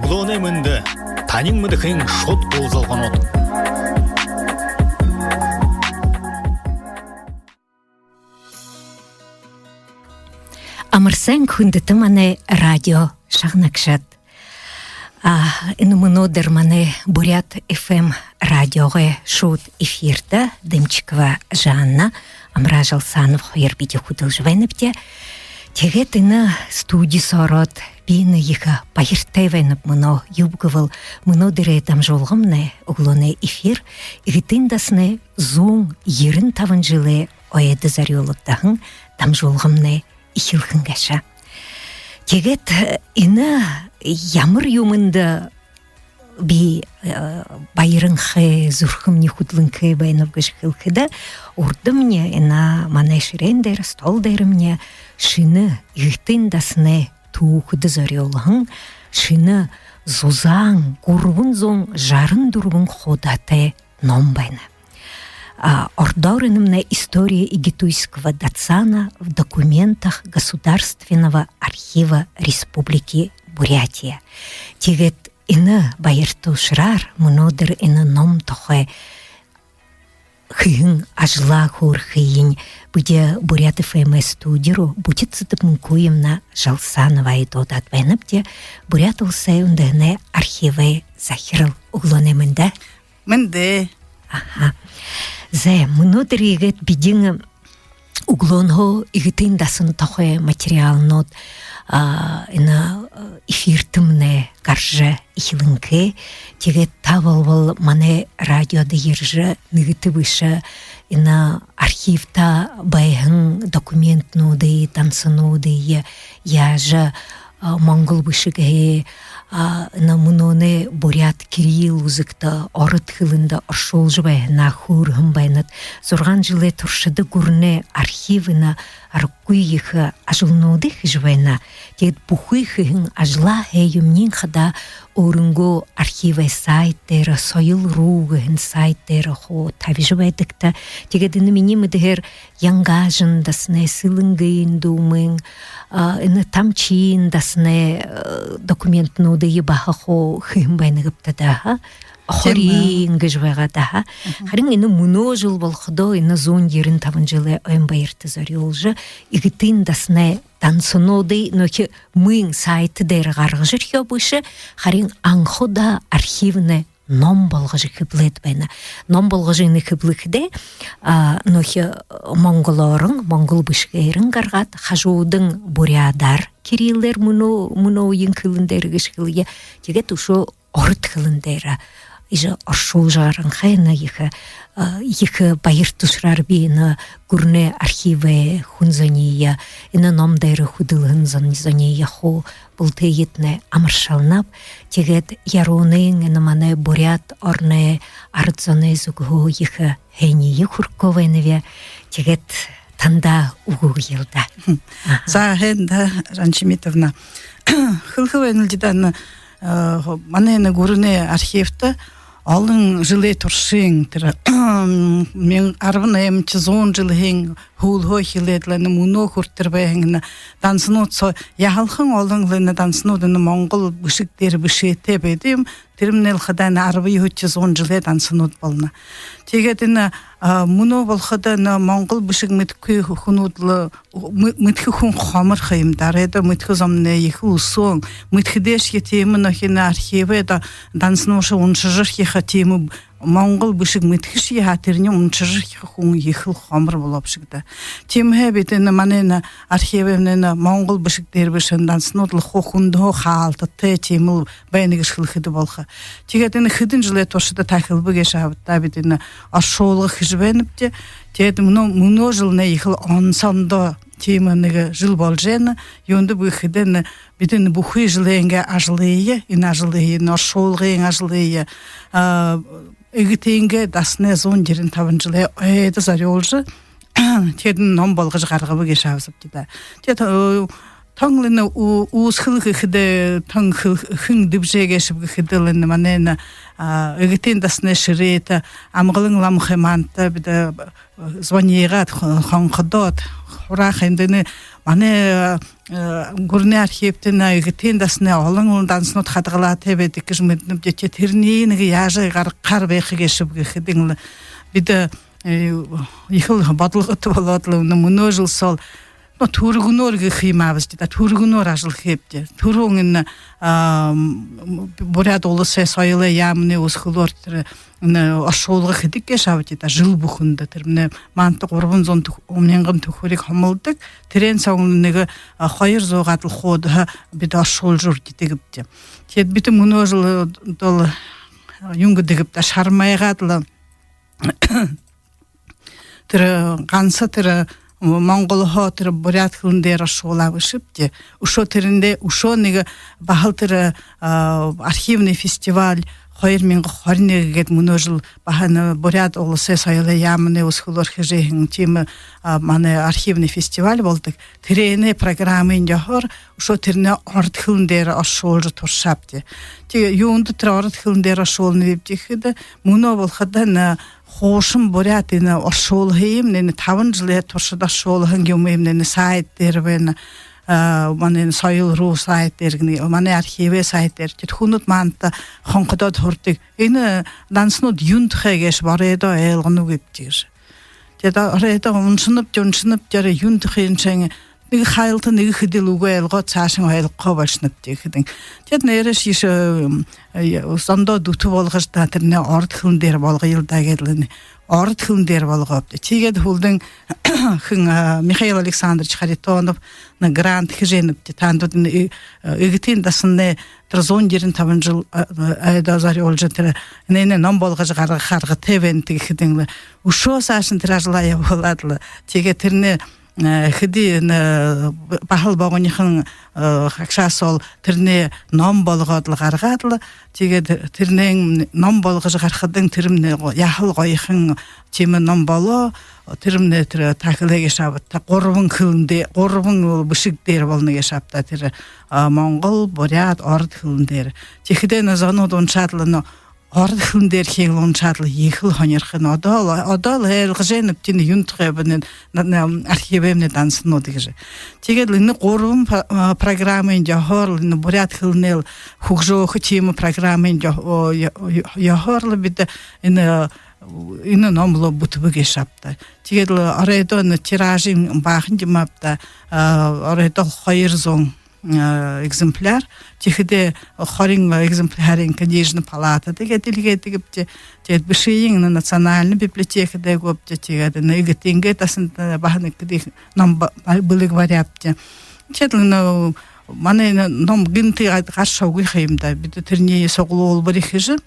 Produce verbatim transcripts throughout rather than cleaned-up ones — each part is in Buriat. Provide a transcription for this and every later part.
Үглөөнэй мэндэ! Танин мэдэхын шууд уулзалганууд. Амар сайн, хүндэтэ манай радио шагнагшад. А, энэ мүнөөдэр манай Буряад ФМ радиогой шууд эфиртэ Дымчикова Жанна, Амра Жалсанов хоёр бидэ хүдэлжэ байнабди. Тиигээд энэ студи соо ороод, би энэ ехэ баяртай байнаб мүнөө. Юуб гэбэл, мүнөөдэрэй дамжуулгамнай, үглөөнэй эфир Эгэтын дасанай зуун ерэн табан жэлэй ойдо зорюулагдаһан дамжуулгамнай эхилхэнь гээшэ. Тиигээд энэ ямар юумэндэ би, э, баяранхай, зүрхэмни хүдэлэнхэй байнаб гэжэ хэлэхэдэ, урдамни энэ манай шэрээн дээрэ, стол дээрэмни шэнэ Эгэтын дасанай түүхэдэ зорюулһан шэнэ зузаан, гурбан зуун жаран дүрбэн хуудаатай ном байна. А, ородоор энэмнай «История эгетуйского датсана в документах Государственного архива Республики Бурятия». Тиигээд энэ баярта ушараар мүнөөдэр энэ ном тухай хэһэн ажалаа хөөрэхыень бидэ Буряад ФМ-эй студи руу Бутит Цыдыпмункуевна Жалсановаяа дуудаад байнабди. Буряад Уласай үндэһэнэй архивай захирал, үглөөнэй мэндэ. Мэндэ. Аха. Зай, мүнөөдэр иигээд бидэ үглөөнһөө Эгэтын дасан тухай материалнууд, а, энэ, э, эфиртэмнай гаража эхилэнхэй. Тиигээд та болбол манай радиодо ерэжэ, нэгэтэ бэшэ, энэ архивта байһан документнүүдые, дансануудые яажа, а, монгол бэшэгһээ, а, энэ мүнөөнэй буряад кирилл үзэгтэ, ород хэлэндэ оршуулжа байһанаа хөөрэһэн байнат. Зургаан жэлэй туршада гүрэнэй архив энэ аргагүй ехэ ажалнуудые хэжэ байна. Тиигээд бүхы хэһэн ажалаа һаа юумэниинь хадаа өөрынгөө архивай сайт дээрэ, соёл руу гэһэн сайт дээрэ хуу табижа байдагта. Тиигээд энэ минии мэдэхээр Янгажын дасанай, Сэлэнгын дүүмын, а, энэ Тамчын дасанай, э, документнуудые баһа хуу хэһэн байна гээбта даа, ха? Тиимэ. Хорин гэжэ байгаа даа, ха? Мгм. Харин энэ мүнөө жэл болоходоо, энэ зуун ерэн табан жэлэй ойн баярта зорюулжа, Эгэтын дасанай дансануудые нүгөө мүн сайт дээрэ гаргажа ерэхэ бэшэ, харин анхудаа архивнай ном болгожо хэблээд байна. Ном болгожо энэ хэблэхэдээ, а, нүгөө монголоор, монгол бэшэгээрээ гаргаад, хажуудань буряадаар, кириллээр, мүнөө, мүнөө үеын хэлэн дээрэ гэжэ хэлэе. Тиигээд үшөө ород хэлэн дээрэ иигэжэ оршуулжа гаранхай, энэ ехэ, а, ехэ баярта ушараар би энэ гүрэнэй архивай хүн зониие, энэ ном дээрэ хүдэлһэн зон-, зониие хуу бултыетнай амаршалнаб. Тиигээд Яруунын, энэ манай Буряад ороной арад зоной зүгһөө ехэ һайниие хүргэхэ байнаб. Тиигээд танда үгэ үгыел даа. Аха. За, һайн даа, Жанна Чимитовна. Хэлэхэ байнал даа, энэ, э, манай энэ гүрэнэй архивта олон жэлэй туршын, тэрэ, мянга, арбан наймадахи зуун жэлһээ һүүлһөө эхилээд лэ энэ мүнөө хүрэтэр байһан энэ дансанууд соо яһалхан олон лэ энэ дансанууд энэ монгол бэшэг дээрэ бэшээтэй байдаг юм. Тэрэмнай лэ хадаа энэ арбан юһэдэхи зуун жэлэй дансанууд болоно. Тиигээд энэ, а, мүнөө болоходо энэ монгол бэшэг мэдэхэгүй хүнүүд лэ, мэ-, мэдэхэ хүн хомор ха юм даа. Арайда мэдэхэ зомнай ехэл үсөөн. Мэдэхэдээшье тиимэ, нүгөө энэ архивай да-, дансануудые уншажархиха тиимэ монгол бэшэг мэдэхэшье һаа, тэрэниие уншажархиха хүн ехэл хомор болоо бшуу даа. Тиимэһээ бидэ энэ манай энэ архивнай энэ монгол бэшэг дээрэ бэшэһэн дансанууд лэ хуу хүндэһөө хаалтатай тиимэл байна гэжэ хэлэхэдэ болохо. Тиигээд энэ хэдэн жэлэй туршада та хэлэбэ гээшэ аабза даа, бидэ энэ оршуулга хэжэ байнабди. Тиигээд мүнөө, мүнөө жэлнай ехэл онсондоо тиимэ нэгэ жэл боложо байна. Юундэб гэхэдэ, энэ бидэ энэ бүхы жэлэйнгээ ажалые, энэ ажалые, энэ оршуулгын ажалые, а, Эгэтынгээ дасанай зуун ерэн табан жэлэй ойдо зорюулжа, тиигээд энэ ном болгожо гаргабабди гээшэ аабзабди даа. Тиигээд, э, тон лэ энэ ү-, үүсхэл гэхэдэ, тон хэл-, хэн дэбжээ гээшэб гэхэдэ лэ, энэ манай энэ, а, Эгэтын дасанай шэрээтэ Амгалан ламхай маанадта бидэ, э, звонигаад, хон-, хонходоод, хураха юм даа, энэ манай, э, э, гүрэнэй архивтэнь, Эгэтын дасанай олон олон данснууд хадагалаатай байдаг гэжэ мэдэнэбди. Тиигээд тэрэниие нэгэ яажа гаргахаар байха гээшэб гэхэдэнь лэ, бидэ, э, ехэл бодолгото болоод лэ, мүнөө, мүнөө жэл соол, ну, түргэнөөр гэхэ юм аабза даа, түргэнөөр ажал хээбди. Түрүүн энэ, а, м, Буряад Уласай соёлой яаманай үсэгэлөөр тэрэ, м, оршуулга хэдэг гээшэбди даа, жэл бүхэндэ. Тэрэмнай манда гурбан зуун түх-, мянган түхэриг хомолдог. Тэрээн соонь нэгэ, а, хоёр зуугаад лэ хуудаһа бидэ оршуулжа үрдидэгбди. Тиигээд бидэ мүнөө жэл, э, дол, э, юун гэдэгбди даа, шармайгаад лэ, тэрэ ганса тэрэ монголһоо тэрэ буряад хэлэн дээрэ оршуулаа бэшэбди. Үшөө тэрэндээ, үшөө нэгэ баһал тэрэ, а, архивный фестиваль хоёр мянга хорин нэгэ гээд мүнөө жэл баһа энэ Буряад Уласай соёлой яаманай үсэгэлөөр хэжэ һэн тиимэ, а, манай архивный фестиваль болодог. Тэрээнэй программын ёһоор үшөө тэрэнээ ород хэлэн дээрэ оршуулжа туршаабди. Тиигээд юундэ тэрэ ород хэлэн дээрэ оршуулнабибди гэхэдэ, мүнөө болоходо энэ хуушан буряад энэ оршуулһан юм, энэ табан жэлэй туршада оршуулһан юм, энэ сайт дээрэ байна. А, манай энэ Соёл руу сайт дээрэ гэнэ, манай архивай сайт дээрэ. Тиигээд хүнүүд манда хонходоод һурадаг: «Энэ данснууд юун тухай гээшэб, оройдоо ойлгоногүйбди», — гэжэ. Тиигээд оройдоо уншанабди, уншанабди, тэрэ юун тухай юм шэнги, нэгэ хайлта, нэгэ хэдэл үгэ ойлгоод, саашань ойлгохоо болишонобди гэхэдэнь. Тиигээд нээрээшье, э, зондоо дүтэ болгожо даа, тэрэнээ ород хэлэн дээрэ болгоёл даа гээд лэ, энэ ород хэлэн дээрэ болгообди. Тиигээд һүүлдэнь хэн, а, Михаил Александрович Харитонов, на, грант хэжэ байнабди. Таанадууд энэ, э, Эгэтын дасанай тэрэ зуун ерэн табан жэл, а, а, ойдо зорюулжа, тэрэ, энэ, энэ ном болгожо гаргаха аргатай байна гэхэдэнь лэ, үшөө саашань тэрэ ажалаа ябуулаад лэ. Тиигээд тэрэнээ, э, хэды, э, баһал богонихон, э, хагшаа соол тэрэнээ ном болгоод лэ гаргаад лэ. Тиигээд тэрэнээ ном болгожо гарахадань, тэрэмнай го-, яһала гоёхон тиимэ ном болоо. Тэрэмнай тэрэ тахилаа гээшэ аабза даа, гурбан хэлэн дэ-, гурбан бэшэг дээрэ болоно гээшэ аабза даа, тэрэ, а, монгол, буряад, ород хэлэн дээрэ. Тиихэдээ энэ зонууд уншаад лэ, энэ ород хэлэн дээрэ хээн лэ уншаад лэ, ехэл һонирхоно. Одоол, одоол ойлгожо байнабди, энэ юун тухай бэ, энэ, на-, на-, архиваймнай данснууд гэжэ. Тиигээд лэ энэ гурбан про-, а, программын ёһоор лэ, энэ буряад хэлэнэйл хүгжөөхэ тиимэ программын ё-, о, ё-, ё-, ёһоор лэ бидэ энэ, энэ ном лэ бүтэбэ гээшэ аабза даа. Тиигээд лэ оройдоо энэ тиражынь баахан юм аабза даа, а, оройдоо хоёр зуун, а, экземпляр. Тиихэдээ хорин экземплярынь книжный палатада гээд эльгээдэгбди. Тиигээд бэшыень энэ национальна библиотекада үгөөбди. Тиигээд энэ Эгэтын гээд дасанда баһа нэгэ хэды ном ба-, ба-, бэлэг баряабди. Тиигээд лэ энэ манай энэ ном гэнтэ га-, гаршагүй ха юм даа. Бидэ тэрэниие суглуулбари хэжэ,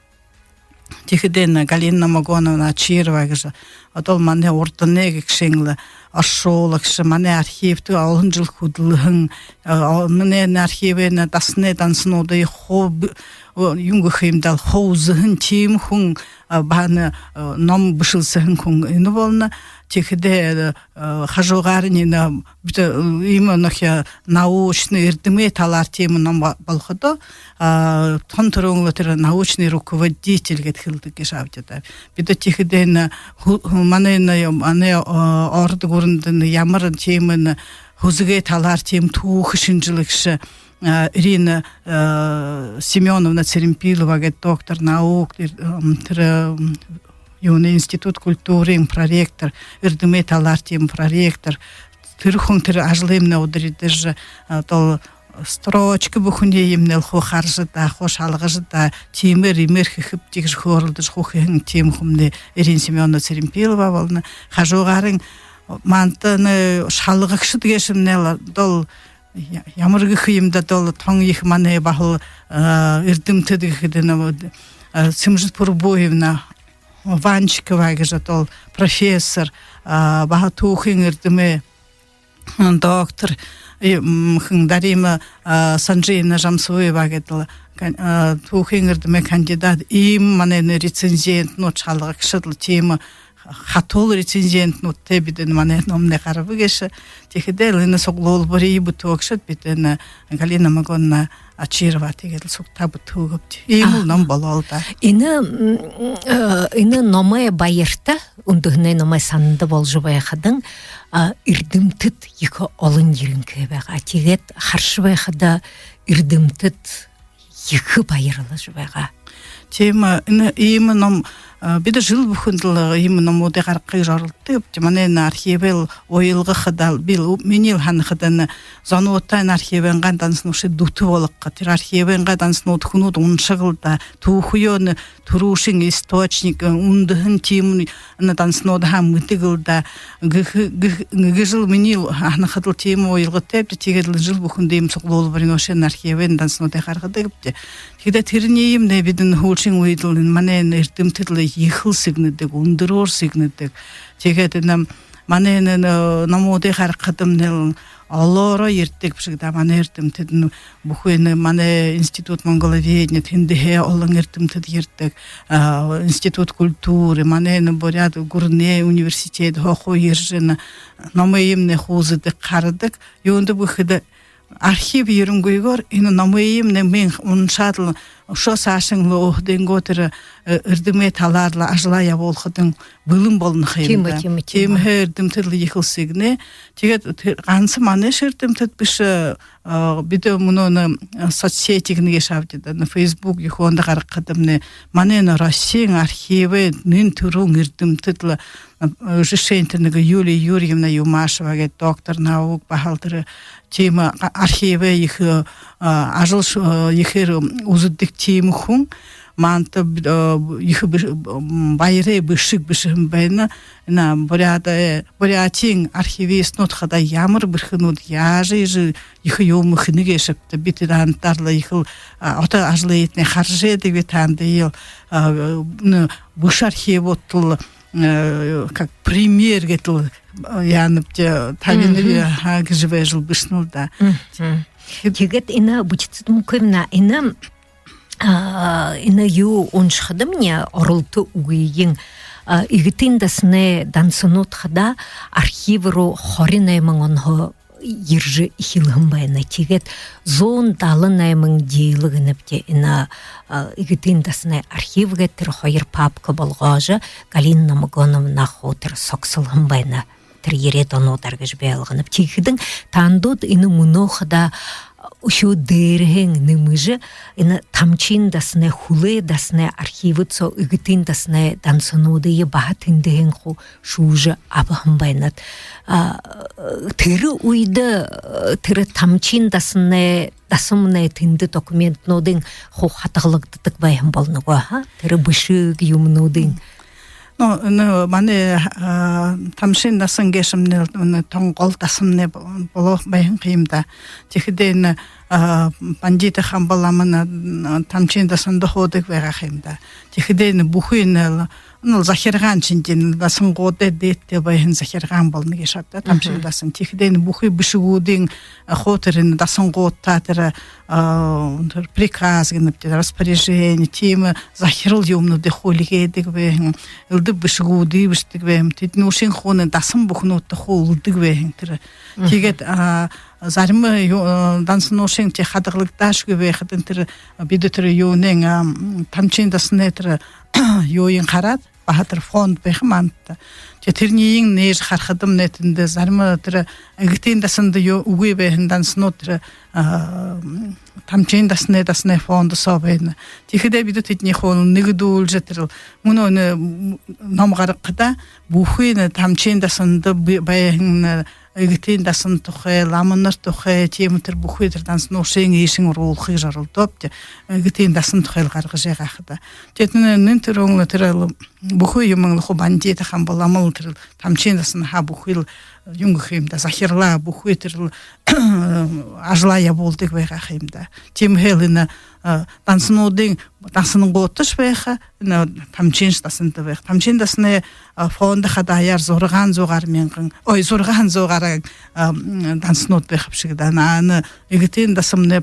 тиихэдээ энэ Галина Намагоновна Очирова гэжэ, одоол манай урданай гэгшын лэ оршуулагша, манай архивта олон жэл хүдэлһэн, э, о-, манай энэ архивай, энэ дасанай данснуудые хуу б-, о, юун гэхэ юм даа, хуу үзэһэн тиимэ хүн, э, баһа энэ, э, ном бэшэлсэһэн хүн энэ болоно. Тиихэдээ, э, хажуугаарынь энэ, э, бидэ, э, иимэ нэгэ, э, научна, эрдэмэй талаар тиимэ ном ба-, болоходоо, а, тон түрүүн лэ тэрэ научный руководитель гээд хэлэдэг гээшэ аабза даа. Бидэ тиихэдээ энэ ху-, ху-, манай энэ, манай, а, ород гүрэндэ энэ ямар тиимэ энэ һүзэгэй талаар тиимэ түүхэ шэнжэлэгшэ, а, Ирина, а, Семёновна Цыремпилова гээд доктор наук, эр-, ам, тэрэ, ам, юунэй, институт культурын проректор, эрдэмэй талаар тиимэ проректор. Тэрэ хүн тэрэ ажалыемнай ударидажа, а, одоол строчка бүхэнииемнай лэ хуу хаража даа, хуу шалгажа даа, тиимээр, иимээр хэхэбди гэжэ хөөрэлдэжэ хуу хэһэн тиимэ хүмнай Ирина Семёновна Цыремпилова болоно. Хажуугаарынь манда энэ шалгагшад гээшэмнай лэ одоол я-, ямар гэхэ юм даа, одоол тон ехэ манай баһал, а, эрдэмтэд гэхэдэ, энэ, а, Цымжит Пурбуевна Ванчикова гэжэ, одоол профессор, а, баһа түүхын эрдэмэй доктор, и, м, хэн, Дарима, а, Санжиевна Жамсуева гээд лэ кан-, а, түүхын эрдэмэй кандидат, иимэ манай энэ рецензентнүүд, шалгагшад лэ тиимэ, хатуу рецензентнүүдтэй бидэ энэ манай номнай гараба гээшэ. Тиихэдээ лэ энэ суглуулбари бүтөөгшэд бидэ энэ Галина Намагоновна Очирова, тиигээд лэ сугтаа бүтээгээбди. Иимэл ном болоол даа. Энэ, м, э, энэ номой баярта, үндэһэнэй номой санда боложо байхадань, а, эрдэмтэд ехэ олон ерэнхэй байгаа. Тиигээд харжа байхада эрдэмтэд ехэ баярлажа байгаа. Тиимэ, энэ иимэ ном, а, бидэ жэл бүхэндэл иимэ номуудые гаргахые оролдодог. Тиимэ, манай энэ архивай уялга хадаа, би лэ, минии лэ һанахада, энэ зонуудта энэ архивайнгаа дансануудшье дүтэ болохо. Тэрэ архивайнгаа дансануудые хүнүүд уншаг лэ даа, түүхэеэ, энэ түрүүшын источник, э, үндэһэн тиимэ энэ дансануудһаа мэдэг лэ даа. Гэхэ, гэхэ, гэжэл минии һанахадал тиимэ уялгатайбди. Тиигээд лэ жэл бүхэндэ иимэ суглуулбариин ушын архивай дансануудые гаргадагбди. Тиихэдэ тэрэнь иимэ, нэ, бидэ энэ һүүлшын үедэл энэ манай энэ эрдэмтэд лэ ехэл сэгнэдэг, үндэрөөр сэгнэдэг. Тиигээд энэ манай энэ, э, номуудые гаргахадамнай олоороо ерэдэг бшуу даа манай эрдэмтэд. Энэ бүхы энэ манай Институт монголоведения, тэндэһээ олон эрдэмтэд ерэдэг, а, Институт культуры, манай энэ Буряад гүрэнэй университет хохо ерэжэ, энэ номой иимэ, нэ, үзэдэг, харадаг. Юундэб гэхэдэ, архив ерэнгүйгөөр энэ номой иимэ, нэ, мүн уншаад лэ, үшөө саашань лэ өөһэдынгөө тэрэ, э, эрдэмэй талаар лэ ажалаа ябуулхадань бэлэн болоно ха юм даа. Тиимэ, тиимэ, тиимэ. Тиимэһээ эрдэмтэд лэ ехэл сэгнээ. Тиигээд тэрэ ганса манайшье эрдэмтэд бэшэ, э, э, бидэ мүнөө, э, соцсети гэнэ гээшэ бшуу даа, на Facebook юундэ гаргахадамнай, манай энэ Россиин архивай нэн түрүүн эрдэмтэд лэ, э, жэшээнь, тэрэ нэгэ Юлия Юрьевна Юмашева гээд, доктор наук, баһал тэрэ тиимэ, а, архивай ехэ, а, ажал ш-, а, ехээр үзэдэг тиимэ хүн. Манда, а, ехэ бэш-, м, баярай бэшэг бэшэһэн байна. Энэ Буряад-, э, Бурятиин архивистнууд хадаа ямар бэрхэнүүд, яажа иигэжэ ехэ юумэ хэнэ гээшэбта. Би тэрэ һанаатай лэ ехэл, а, одоо ажалыетнай хаража ядагби, таанадые, а, ну, бэшэ архивуудтал, э, как пример гэдэл, э, яанабди, табинаб, аха, гэжэ байжал бэшэнэл даа. Тиигээд энэ Бэшэцэд Мүнхэевна, энэ, а, энэ юу уншахадамни, оролто үгыень, а, Эгэтын дасанай дансанууд хадаа архив руу хорин найман онһоо ерэжэ эхилһэн байна. Тиигээд зуун далан найман диилэ гэнэбди, энэ, а, Эгэтын дасанай архив гээд тэрэ хоёр папка болгожо, Галина Номогоновна хуу тэрэ согсолһон байна. Тэрэ ерээд онуудаар гэжэ би ойлгоноб. Тиихэдэнь таанадууд энэ мүнөө хадаа үшөө дээрэһээнь нэмэжэ, энэ Тамчын дасанай, Хүлэй дасанай архивууд соо Эгэтын дасанай дансануудые баһа тэндэһээнь хуу шүүжэ абаһан байнат. А, тэрэ үедэ, э, тэрэ Тамчын дасанай, дасамнай тэндэ документнуудынь хуу хадгалагдадаг байһан болоно гү, аха? Тэрэ бэшэг юумэнүүдынь. Ну, ну, манай, а, Тамчын дасан гээшэмнай, ну, тон гол дасамнай бо-, болоо байһан ха юм даа. Тиихэдээ энэ, а, Бандита Хамба лама энэ, а, Тамчын дасанда һуудаг байгаа ха юм даа. Тиихэдээ энэ бүхы энэ, ну, захиргаан шэнги, энэ дасангуудай дээдэ байһан захиргаан болоно гээшэ ааб даа, Тамчын дасан. Тиихэдээ энэ бүхы бэшэгүүдынь, а, хуу тэрэ энэ дасангуудта тэрэ, а, тэрэ приказ гэнэбди, распоряжение, тиимэ захирал юумэнүүдые хуу эльгээдэг байһан, элдэб бэшэгүүдые бэшэдэг байһан. Тэдэнүүшын хуу энэ дасан бүхэнүүдтэ хуу эльгээдэг байһан тэрэ. Тиигээд, а, зарим ю-, а, дансануудшье тэрэ хадгалагдаашьегүй байхадань, тэрэ, а, бидэ тэрэ юунэй, а, м, Тамчын дасанай тэрэ юуень хараад, баһа тэрэ фонд байха манда. Тиигээд тэрэниие нээжэ харахадамнай, тэндэ зарим тэрэ Эгэтын дасанда юу үгы байһан дансанууд тэрэ, а, м, Тамчын дасанай, дасанай фондо соо байна. Тиихэдээ бидэ тэдэниие хуу нэгдүүлжэ, тэрэл мүнөө энэ, м, ном гаргахадаа бүхы энэ Тамчын дасанда б-, байһан энэ Эгэтын дасан тухай, ламанар тухай, тиимэ тэрэ бүхы тэрэ дансануудшье иишэнь оруулхые оролдообди. Эгэтын дасан тухайл гаргажа байгаа хадаа. Тиигээд нэ-, нэн түрүүн лэ тэрэл бүхы юумэн лэ хуу Бандита Хамба ламал тэрэл Тамчын дасанһаа бүхыл юун гэхэ юм даа, захирлаа, бүхы тэрэл ажалаа ябуулдаг байгаа ха юм даа. Тиимэһээл энэ, а, дансануудынь, дасангуудташье байха, энэ Тамчын дасанда байха. Тамчын дасанай, а, фондо хадаа аяар зургаан зуугаар мянган, ой, зургаан зуугаар, а, м, дансанууд байха бшуу даа. Наа, энэ Эгэтын дасамнай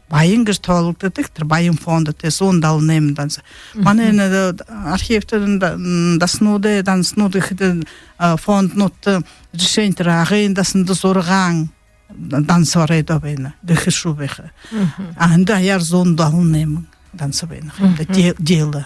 баян гэжэ тоологдодог, тэрэ баян фондотой, зуун далан найман данса. Манай энэ, э, архивта да-, м, дасануудай, дансанууд гэхэдэ, а, фонднуудта, жэшээнь, тэрэ Агын дасанда зургаан, дансаараа даа байна. Гэхэ шүү байха. А эндэ аяар зуун долоон найман данса байна. Хэмдэ дел-, дело.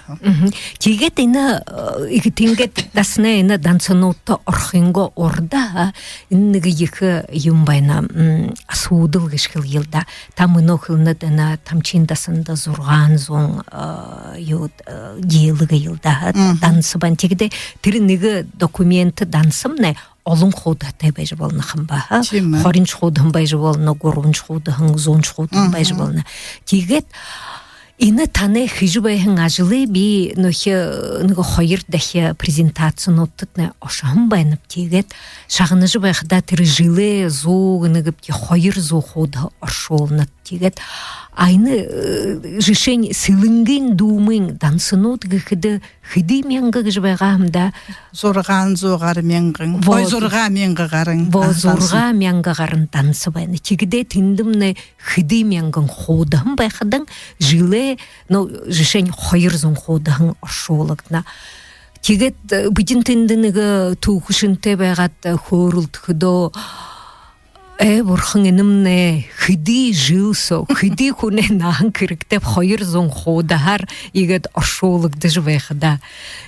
Тиигээд энэ, э, иигээд тиигээд дасанай энэ дансануудта орохынгоо урда, а, энэ нэгэ ехэ юм байна, м, асуудал гэжэ хэлэел даа. Та мүнөө хэлэнэт, энэ тамчын дасанда зургаан зуун, э, юу, э, дело гээл даа, а, данса байна. Тиигэхэдэ тэрэ нэгэ документ, дансамнай олон хуудаһатай байжа болоно ха юм баһа. Тиимэ. Хориншье хуудаһан байжа болоно, гурбаншье хуудаһан, зууншье хуудаһан байжа болоно. Тиигээд энэ танай хэжэ байһан ажалые би нүхэ, нүгөө хоёр дахин презентацинуудтатнай ошоһон байнаб. Тиигээд шагнажа байхадаа, тэрэ жэлээ зуу гэнэ гээбди, хоёр зуу хуудаһа оршуулнат. Тиигээд энэ, э, жэшээнь, Сэлэнгын дүүмын дансанууд гэхэдэ, хэды мянга гэжэ байгаа юм даа? Зургаан зуу гаран мянган. Во. Ой, зургаан мянга гаран. Во, а, зургаан мянга гаран данса байна. Тиигэхэдээ тэндэмнай хэды мянган хуудаһан байхадань, жэлээ, ну, жэшээнь, хоёр зуун хуудаһан оршуулагдана. Тиигээд, э, бидэн тэндэ нэгэ, э, түүхэшэнтэй байгаад, э, хөөрэлдэхэдөө, ээ, бурхан, энэмнай хэды жэл соо, хэды хүнэй наһан хэрэгтэйб, хоёр зуун хуудаһаар иигээд оршуулагдажа байхадаа.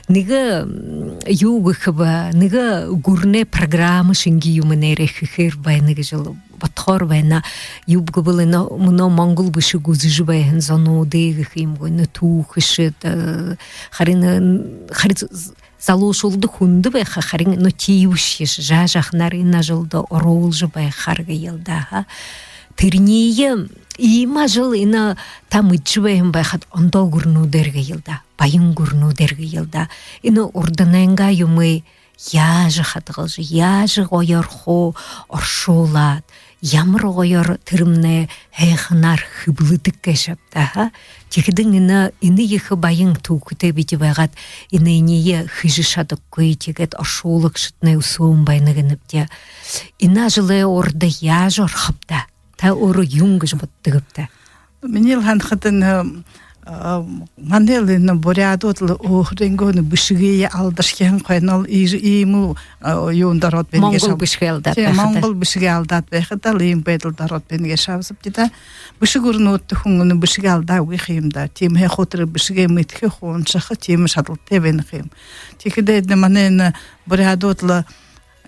Нэгэ, м, юу гэхэб, нэгэ гүрэнэй программа шэнги юумэнээрээ хэхээр байна гэжэл бодохоор байна. Юуб гэбэл, энэ мүнөө монгол бэшэг үзэжэ байһан зонуудые гэхэ юм гү, энэ түүхэшэд, э, харин, э, хари з-, залуушуулда хүндэ байха, харин, ну, тиибэшье, жаа-, жааханаар энэ ажалда оруулжа байхаар гээл даа, ха. Тэрэниие, иимэ ажал энэ та мэдэжэ байһан байхат, ондоо гүрэнүүдээр гээл даа, баян гүрэнүүдээр гээл даа. Энэ урданайнгаа юумые яажа хадагалжа, яажа гоёор хуу оршуулаад, ямар гоёор тэрэмнай һайханаар хэблэдэг гээшэб даа, ха. Тиихэдэнь энэ, энэ ехэ баян түүхэтэй бидэ байгаад, энээниие хэжэ шадахагүй, тиигээд оршуулагшаднай үсөөн байна гэнэбди. Энэ ажалай урда яажа орохоб даа? Та өөрөө юун гэжэ бододогбта? Минии л һанахадань, э, манайл энэ буряадууд лэ өөрынгөө энэ бэшэгые алдашаһан хойнол, иимэ, э, юундэ ороод байна гээшэ. Монгол бэшэгээ алдаад байхада. Тии, монгол бэшэгээ алдаад байхадал иимэ байдалда ороод байна гээшэ бэзэбди даа. Бэшэ гүрэнүүдтэ хүн энэ бэшэгээ алдаагүй ха юм даа. Тиимэһээ хуу тэрэ бэшэгээ мэдэхэ, уншаха тиимэ шадалтай байна ха юм. Тиихэдээ энэ манай энэ буряадууд лэ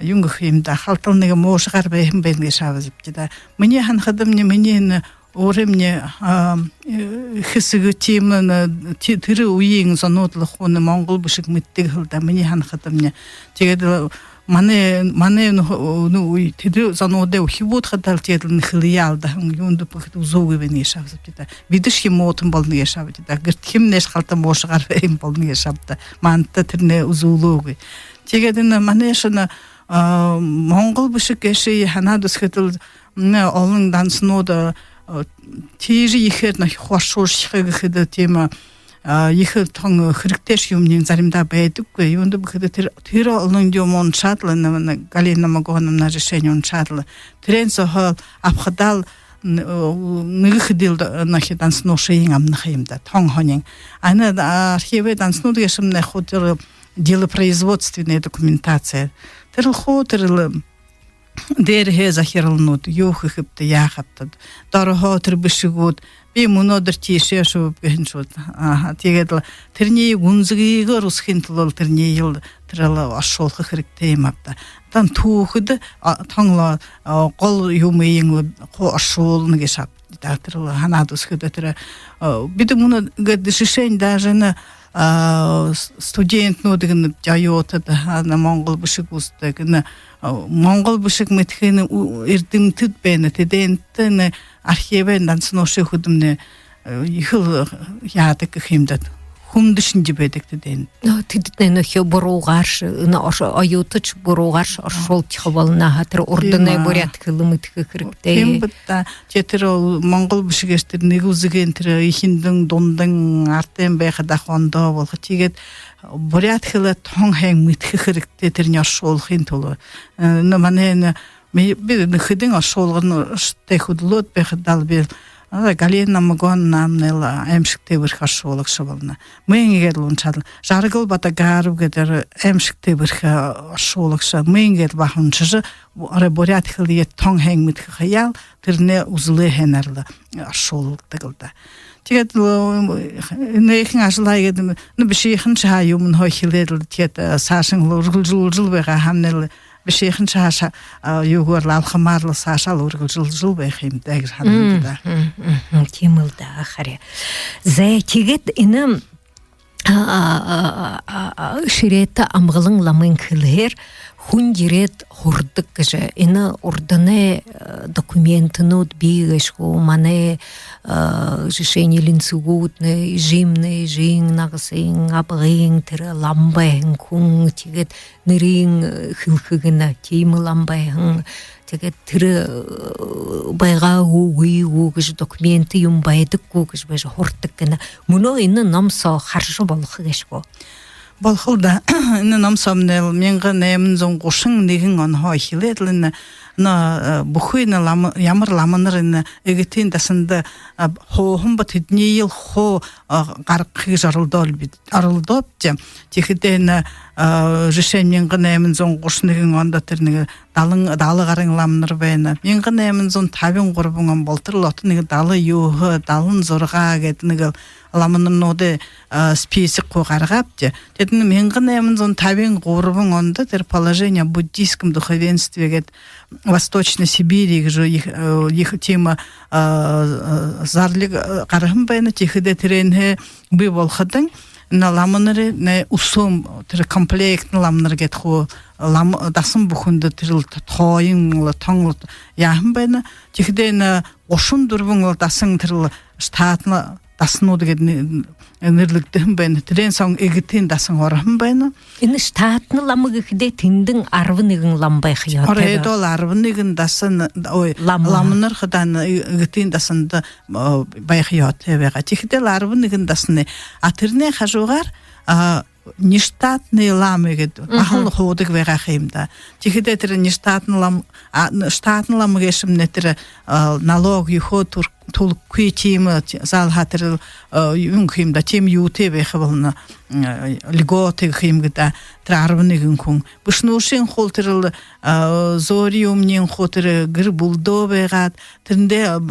юун гэхэ юм даа, халтал нэгэ муушагаар байһан байна гээшэ бэзэбди даа. Минии һанахадамни, минии энэ өөрымни, а, э, хэсэг тиимэ, э, ти-, тэрэ үеын зонууд лэ хуу энэ монгол бэшэг мэдэдэг ха юм даа, минии һанахадамни. Тиигээд, э, манай, манай энэ ху-, энэ үе, тэрэ зонуудай үхибүүд хадаа лэ тиигээд лэ энэ хэлэеэ алдаһан, юундэ бэ гэхэдэ, үзөөгүй байна гээшэ бэзэбди даа. Бидэшье муутан болоно гээшэ бэзэбди даа. Гэртэхимнайшье халтал муушагаар байһан болоно гээшэ бэзэбди даа. Манда тэрэнээ үзүүлээгүй. Тиигээд энэ манайшни, а, монгол бэшэг гээшые һанаад үзэхэдэл, м, олон дансанууд, а, тиижэ ехээр нэ оршуулшаха гэхэдэ, тиимэ, а, ехэ тон хэрэгтэйшье юумэниинь заримдаа байдаггүй. Юундэ бэ гэхэдэ, тэрэ, тэрэ олон юумэ уншаад лэ, нэ, нэ, Галина Магоновна жэшээнь уншаад лэ, тэрээн сооһоо абахадаа лэ, н-, э, нэгэ хэдыл д-, нэ, хи данснуушыень абана ха юм даа, тон һонин. Ана, а, архивай данснууд гээшэмнай хуу тэрэ делопроизводственная документация. Тэрэл хуу, тэрэл дээрэһээ захиралнууд, юу хэхэбта, яахабта. Дороһоо тэрэ бэшэгүүд, би мүнөөдэр тиишээ ошооб гэһэн шуу. Аха, тиигээд лэ тэрэниие гүнзэгыгөөр үзэхын түлөө лэ тэрэниие лэ, тэрэл оршуулха хэрэгтэй юм ааб даа. Тон түүхэдэ, а, тон лэ, а, гол юумыень лэ хуу оршуулна гээшэ ааб даа. Тэрэл һанаад үзэхэдэ, тэрэ, а, бидэ мүнөө гээд жэшээнь, даже энэ, а, с-, студентнүүд гэнэ, оюутад, ана, монгол бэшэг үзэдэг, энэ, а, монгол бэшэг мэдэхын у-, эрдэмтэд байна. Тэдэнтэ энэ архивай данснуушые үгэхэмнай, э, ехэл яадаг гэхэ юм даа. Хүндэ шэнги байдаг тэдэнтэ. Но тэдэнтнай нүхэ буруугааршье, энэ ош-, оюутадшье буруугааршье оршуулжа ябаха болоно ха, тэрэ урданай буряад хэлэ мэдэхэ хэрэгтэй. Тиимэ бэд даа. Тээ тэрэ монгол бэшэгээршье тэрэ нэгэ үзэгынь тэрэ эхиндэнь, дундань, артань байхадаа ондоо болохо. Тиигээд буряад хэлэ тон һайн мэдэхэ хэрэгтэй, тэрэнээ оршуулхын түлөө. Э, но манай энэ, ми-, би энэ хэдэн оршуулгын шатаа хүдэлөөд байхадаа лэ би А, Галина Намагоновнамнай лэ аймшагтай бэрхэ оршуулагша болоно. Мүн иигээд лэ уншаад, Жаргал Батогаров гээд аймшагтай бэрхэ оршуулагша. Мүн иигээд баһа уншажа, буряад хэлые тон һайн мэдэхэ һаяал, тэрэнээ үзэлэй һайнаар лэ оршуулагдадаг лэ даа. Тиигээд лэ, энээхэн ажалаа иигээд, ну, бишыхан шахуу юумэнһээ эхилээд лэ, тиигээд саашань лэ үргэлжэлүүлжэл байгаа һаамнай лэ, бишыхан шахуу юугээр лэ, алхамаар лэ саашаа лэ үргэлжэлүүлжэл байха юм даа гэжэ һананаб даа. Тиимэл даа, харин. Зай, тиигээд энэ шэрээтэ Амгалан ламын хэлэһээр «Хүн ерээд һурадаг» гэжэ энэ урданай документнүүд бии гээшэ гү, манай, жэшээнь, элинсэгүүднай, эжымнай эжын, нагасын, абгайн, тэрэ лама байһан хүн, тиигээд нэрыень хэлэхэ гэнэ, тиимэ лама байһан, тиигээд тэрэ байгаа гү, үгы гү гэжэ, документ юумэн байдаг гү гэжэ байжа һурадаг гэнэ. Мүнөө энэ ном соо хаража болохо гээшэ гү? Болохол даа. Энэ ном соомнай лэ мянга найман зуун гушан нэгэн онһоо эхилээд лэ энэ, ну, бүхы энэ лама, ямар ламанар энэ Эгэтын дасанда һууһан бэ, тэдэниие лэ хуу гаргахые оролдоол би, оролдообди. Тиихэдээ энэ, жэшээнь, мянга найман зуун гушан нэгэн ондо тэрэ нэгэ далан, дала гаран ламанар байна. Мянга найман зуун табин гурбан он болотор лэ ото нэгэ дала юһэ, далан зургаа гээд нэгэ ламанарнуудай список хуу гаргаабди. Тэдэнь мянга найман зуун табин гурбан ондо тэрэ «Положение о буддийском духовенстве» гээд Восточной Сибири гэжэ ехэ, ехэ тиимэ зарлиг гараһан байна. Тиихэдээ тэрээнһээ бии болоходонь, энэ ламанарай, энэ үсөөн, тэрэ комплектнэ ламанар гээд хуу лама, дасан бүхэндэ тэрэл тооён лэ, тон лэ яаһан байна. Тиихэдээ энэ гушан дүрбэн лэ дасан, тэрэл штатна даснууд гээд нэрлэгдэһэн байна. Тэрээн соонь Эгэтын дасан ороһон байна. Энэ штатна лама гэхэдээ тэндэнь арбан нэгэн лама байха ёһотой. Оройдоол арбан нэгэн дасан, ой, ламанар хадаа Эгэтын дасанда байха ёһотой байгаа. Тиихэдээ лэ арбан нэгэн дасанай. А тэрэнэй хажуугаар нештатные ламы гээд баһал һуудаг байгаа юм даа. Тиихэдээ тэрэ нештатна лама, а, штатна лама гээшэмнай тэрэ налог юугээ түл-, түлэхэгүй, тиимэ, заал һаа, тэрэл юун гэхэ юм даа, тиимэ юутэй байха болоно, льготы гэхэ юм гү даа, тэрэ арбан нэгэн хүн. Бэшэнүүшын хуу тэрэл зөөри юумэниинь хуу тэрэ гэр бүлэдөө байгаад, тэрэндээ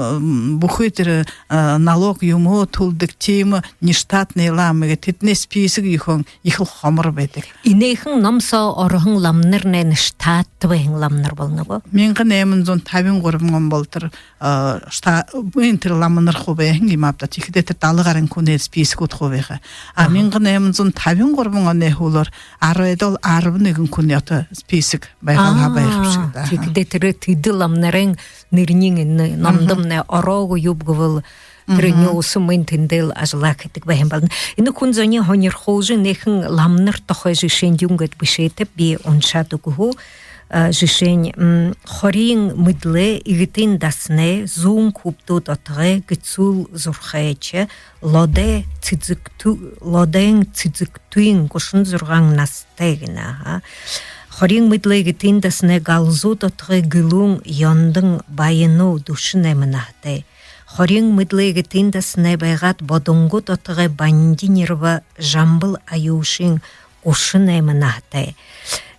бүхы тэрэ налог юумэ түлэдэг, тиимэ нештатные ламы гээд, тэдэнэй список ехэл, ехэл хомор байдаг. Энээхэн ном соо ороһон ламанарнай штатта байһан ламанар болоно гү? Мянга найман зуун табин гурбан он болотор энэ тэрэ ламанар хуу байһан юм ааб даа. Тиихэдээ тэрэ дала гаран хүнэй список хуу байха. А мянга найман зуун табин гурбан оной һүүлээр оройдоол арбан нэгэн хүнэй ото список байгаал һаа, байха бшуу даа. Тиихэдээ тэрэ тэдэ ламанарай нэрэниинь энэ номдомнай ороогүй юм гэбэл, тэрэ нюуса мүн тэндэл ажалаа хэдэг байһан болоно. Энэ хүн зониие һонирхуулжа, энээхэн ламанар тухай жэшээнь юун гээд бэшээтэб, би уншаад үгэхүү. Жэшээнь, Хориин Мэдэлэй Эгэтын дасанай зүүн хүбдүүд отогой Гэцүүл Зурхайша, Лодой Цэзэгтү-, Лодой Цэзэгтын, гушан зургаан настай гэнэ, аха. Хориин Мэдэлэй Эгэтын дасанай Галзууд отогой Гэлүүн Ёндон Баянуу, дүшэн найман наһатай. Хориин Мэдэлэй Эгэтын дасанай байгаад Бодонгууд отогой Банди Нирба Жамбал Аюушын, гушан найман наһатай.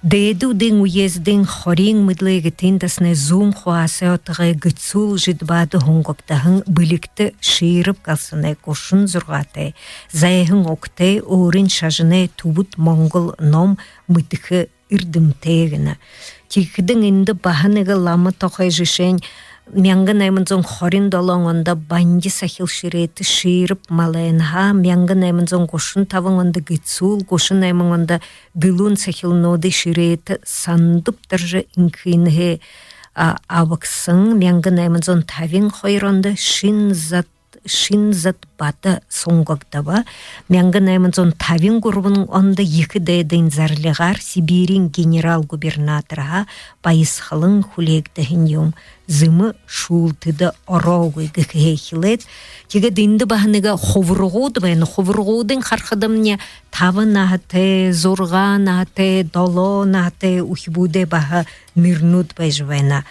Дээдэ Үдын үеэзэ Хориин Мэдэлэй Эгэтын дасанай зүүн Хуасай отогой Гэцүүл Жидбаада һунгагдаһан Бэлигтэ Шиираб Галсанай, гушан зургаатай. Зайһан угтай, өөрын шажанай түбэд монгол ном мэдэхэ эрдэмтэй гэнэ. Тиихэдэнь эндэ баһа нэгэ лама тухай жэшээнь, мянга найман зуун хорин долоон ондо Банди сахил шэрээтэ Шиираб Малайнһаа, мянга найман зуун гушан табан ондо Гэцүүл, гушан найман ондо Гэлүүн сахилнуудай шэрээтэ Сандаб Даржа Энхэнһээ абагсан, мянга найман зуун табин хоёр ондо Шин Зад Шин Зад Бада сунгагдаба. Мянга найман зуун табин гурбан ондо Ехэ дайдын зарлигаар Сибириин генерал-губернаторһаа баясхалан хүлеэгдэһэн юм. Зэмэ шүүлтэдэ ороогүй гэхэһээ эхилээд. Тиигээд эндэ баһа нэгэ хубарагууд байна. Хубарагуудынь харахадамни таба наһатай, зургаа наһатай, долоо наһатай үхибүүдэй баһа нэрэнүүд байжа байна.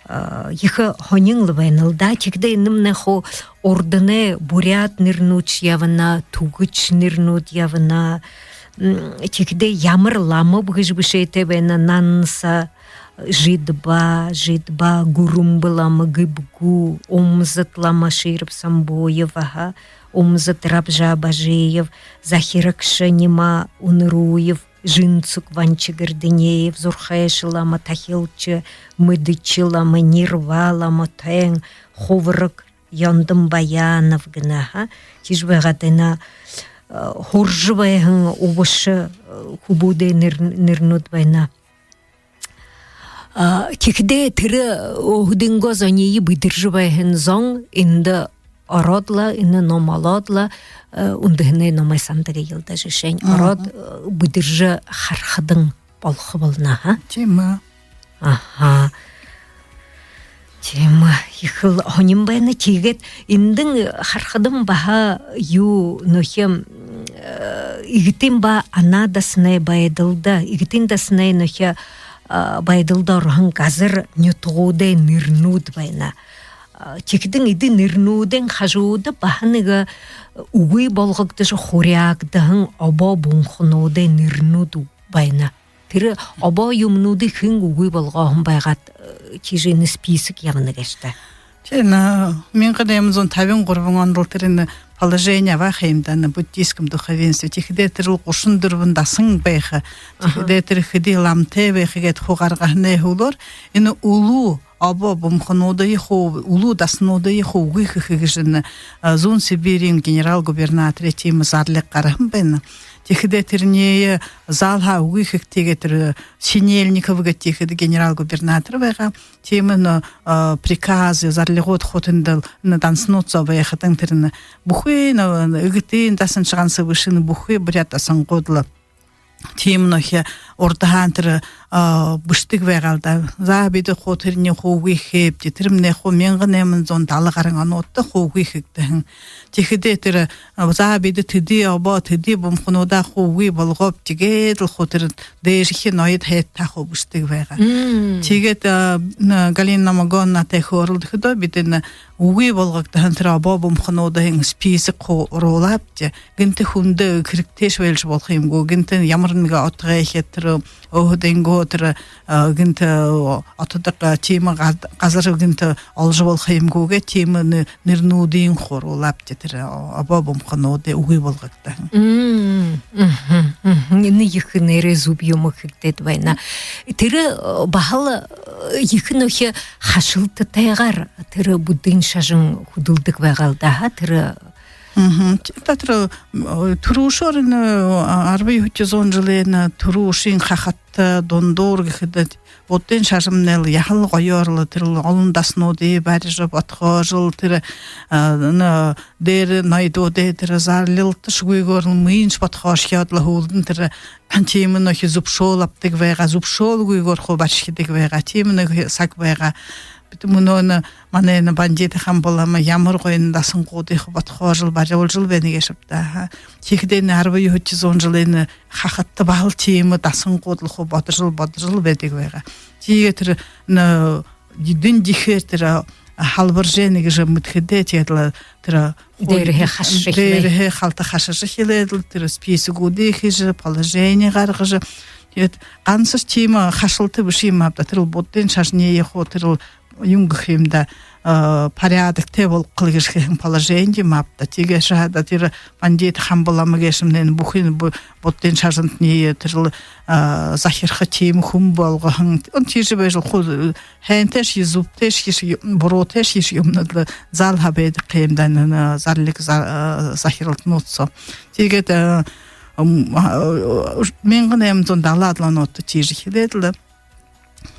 Ехэ һонин лэ байна л даа. Тиихэдээ энэмнай хуу урданай буряад нэрэнүүдшье ябана, түгэс нэрэнүүд ябана. Тиихэдээ ямар ламаб гэжэ бэшээтэй байна: Нанса, Жидба, Жидба, Гүрэмбэ лама, Гэбгүү, Умзат лама Шираб Самбуев, аха, Умзат Рабжа Бажиев, Захирагша Нима Үнэрүүев, Жинцук Ванчи Гэрдынеев, Зурхайша лама, Тахилча, Мэдыжэ лама, Нирва лама, Тэн, Хувраг Ёндон Баянов гэнэ, аха. Тиижэ байгаад энэ һуража байһан үбшэ хүбүүдэй нэр-, нэрэнүүд байна. Тиихэдээ тэрэ өөһэдынгөө зониие бэдэржэ байһан зон эндэ ороод лэ, энэ ном олоод лэ, Үндэһэнэй номой санда гээл даа, жэшээнь, ороод, бэдэржэ харахадань болохо болоно, аха. Тиимэ. Аха. Тиимэ, ехэл һонин байна. Тиигээд эндэнь харахадань баһа юу нүгөө, Эгэтын ба Анаа дасанай байдалда, Эгэтын дасанай нүгөө байдалда ороһон газар нютагуудай нэрэнүүд байна. Тиихэдэнь эдэ нэрэнүүдэй хажууда баһа нэгэ үгы болгогдожо хуряагдаһан обоо бумхануудай нэрэнүүд байна. Тэрэ обоо юумэнүүдые хэн үгы болгооһон байгааб, тиижэ энэ список ябана гээшэ даа. Тиимэ, мянга найман зуун табин гурбан ондол тэрэ энэ положение абаа ха юм даа, на буддийском духовенстве. Тиихэдээ тэрэл гушан дүрбэн дасан байха. Тиихэдээ тэрэ хэды ламатай байха гээд хуу гаргаһанай һүүлээр энэ үлүү обоо бумхануудые хуу, үлүү дасануудые хуу үгы хэхэ гэжэ энэ Зүүн Сибириин генерал-губернаторай тиимэ зарлиг гараһан байна. Тиихэдээ тэрэниие заал һаа үгы хэгты гээд тэрэ Синельников гээд тиихэдэ генерал-губернатор байгаа. Тиимэ энэ приказ, зарлигууд хуу тэндэл энэ дасанууд соо байхадань, тэрэ энэ бүхы энэ Эгэтын дасаншье ганса бэшэ, энэ бүхы буряад дасанууд лэ тиимэ нүгөө урдаһаань тэрэ бэшэдэг байгаа л даа. За, бидэ хуу тэрэниие хуу үгы хээбди. Тэрэмнай хуу мянга найман зуун далан гаран онуудта хуу үгы хэгдэһэн. Тиихэдээ тэрэ, за, бидэ тэды обоо, тэды бумхануудаа хуу үгы болгообди гээд лэ хуу тэрэ дээрэхи ноёд һайд таа хуу бэшэдэг байгаа. Тиигээд Галина Намагоновнатай хөөрэлдэхэдөө, бидэ энэ үгы болгогдоһон тэрэ обоо бумхануудайнь список хуу оруулаабди. Гэнтэ хүндэ хэрэгтэйшье байлжа болохо юм гү, гэнтэ ямар нэгэ отогой хэтэрэ, өөһэдынгөө тэрэ гэнтэ отодог тиимэ газар гэнтэ олжо болохо юм гү гээд, тиимэ нэрэнүүдынь хуу оруулаабди тэрэ обоо бумхануудай үгы болгогдоһон. Энэ ехэ нээрээ зүб юумэ хэгдээд байна. Тэрэ баһал ехэ нүгөө хашалтатайгаар тэрэ буддын шажан хүдэлдэг байгаа л даа, аха, тэрэ. Та тэрэ түрүүшээр энэ арбан юһэдэхи зуун жэлэй энэ түрүүшын хахадта, дундуур гэхэдэ, буддын шажамнай лэ яһала гоёор лэ тэрэл олон дасануудые барижа, бодхоожол, тэрэ энэ дээрэ ноёдуудай тэрэ зарлигуудшьегүйгөөр лэ мыйншье бодхоошоод лэ, һүүлдэнь тэрэ тиимэ нүгөө зүбшөөл абадаг байгаа, зүбшөөлгүйгөөр хуу барижа эхилдэг байгаа. Тиимэ нүгөө саг байгаа. Бидэ мүнөө энэ манай энэ Бандита Хамба лама ямар гоё энэ дасануудые хуу бодхоожол, барижал байна гээшэб даа, аха. Тиихэдээ энэ арбан юһэдэхи зуун жэлэй энэ хахадта баһал тиимэ дасанууд лэ хуу бодожол, бодожол байдаг байгаа. Тиигээд тэрэ энэ эдэн жэхээр тэрэ халбаржа байна гэжэ мэдэхэдээ, тиигээд лэ тэрэ дээрэһээ хашажа эхилээ. Дээрэһээ халта хашажа эхилээд лэ, тэрэ списогуудые хэжэ, положение гаргажа. Тиигээд гансашье тиимэ хашалта бэшэ юм ааб даа. Тэрэл буддын шажаниие хуу тэрэл юун гэхэ юм даа, порядоктой болгохол гэжэ хэһэн положение юм ааб даа. Тиигээшье һаа даа, тэрэ Бандита Хамба лама гээшэмнай бүхы буддын шажантнай тэрэл захирха тиимэ хүн болгоһон. Тиижэ байжал хуу һайнтайшье, зүбтэйшье, буруутайшье юумэнүүд лэ заал һаа байдаг юм даа, энэ зарлиг захиралтанууд соо. Тиигээд мянга найман зуун далаад лэ онуудта тиижэ эхилээд лэ.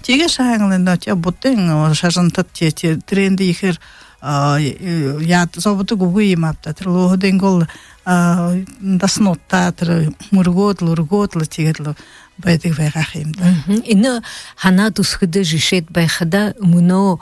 Тиигээшье һаа лэ энэ тээ буддын шажантад тээ, тээ тэрээндэ ехээр яад зободог үгы юм ааб даа. Тэрэл өөһэдынгөө лэ дасануудта тэрэ мүргөөд лэ, үргөөд лэ, тиигээд лэ байдаг байгаа юм даа. Энэ һанаа дүсхэдэ, жэшээд байхада, мүнөө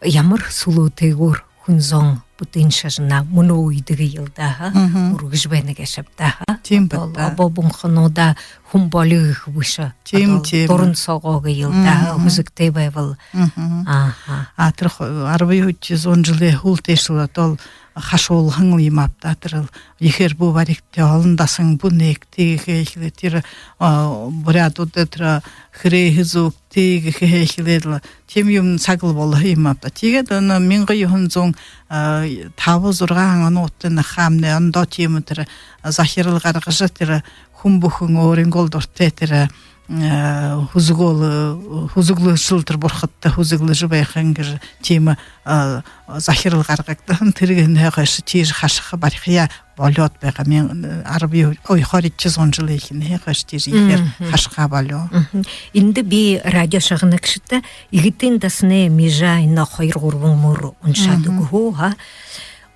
ямар сүлөөтэйгөөр хүн зон бүтэн шажанаа мүнөө үедэ гээл даа, ха. Мгм. Үргэжэ байна гээшэб даа, ха. Тиимэ байна. Одоол даа. Обоо Бунхануудаа хүн болиё гэхэ бэшэ. Тиимэ, одоол тиимэ. Дуран соогоо гээл даа, ха. Мгм. Һүзэгтэй байбал. Мгм. Аха. А тэрэ хо-, арбан юһэдэхи зуун жэлэй һүүлдэ шэл одоол хашуулһан юм ааб даа, тэрэл ехээр бү баригты, олон дасан бү нээгты гэхэ һаа, тэрэ, а, буряадууд тэрэ хээрээ һүзэг тиигэхэ һаа, тэрэл тиимэ юумэн саг лэ болоһон юм ааб даа. Тиигээд энэ мянга юһэн зуун, а, таба-зургаан онуудта энэ хамнай ондоо тиимэ тэрэ захирал гаргажа, тэрэ хүн бүхэн өөрынгөө дуратай тэрэ, а, һүзэгөөл, һүзэглэжэл тэрэ бурхадта һүзэглэжэ байхын гэжэ тиимэ, а, захирал гаргагдаһан. Тэрэнһээ хойшо тиижэ хашаха барихаяа болёод байгаа. Мянга, арбан юһэ, ой, хоридохи зуун жэлэй эхинһээ хойшо тиижэ ехээр, мгм, хашаха болёо. Мгм. Эндэ би радио шагнагшадта Эгэтын дасанай Мижа энэ хоёр-гурбан мүр уншаад, мгм, үгэһүү, ха.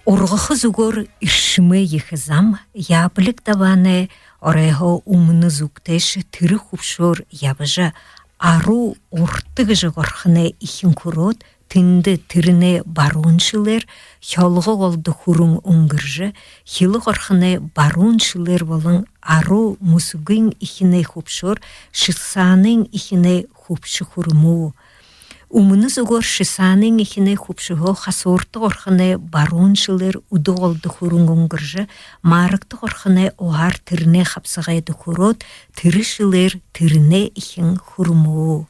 Ургахын зүгөөр эршэмэй ехэ зам, яблик дабаанай оройһоо үмэнэ зүгтээшэ тэрэ хүбшөөр ябажа, аруу урта гэжэ горхоной эхин хүрөөд, тэндэ тэрэнэй баруун шэлээр хёлго голдо хүрэн үнгэржэ, хилэ горхоной баруун шэлээр болон аруу мүсэгын эхинэй хүбшөөр шисаанын эхинэй хүбшэ хүрэмүү. Үмэнэ зүгөөр шисаанын эхинэй хүбшэһөө хасуурта горхоной баруун шэлээр үдэ голдо хүрэн үнгэржэ, маарагта горхоной уһаар тэрэнэй хабсагайда хүрөөд, тэрэ шэлээр тэрэнэй эхин хүрэмүү.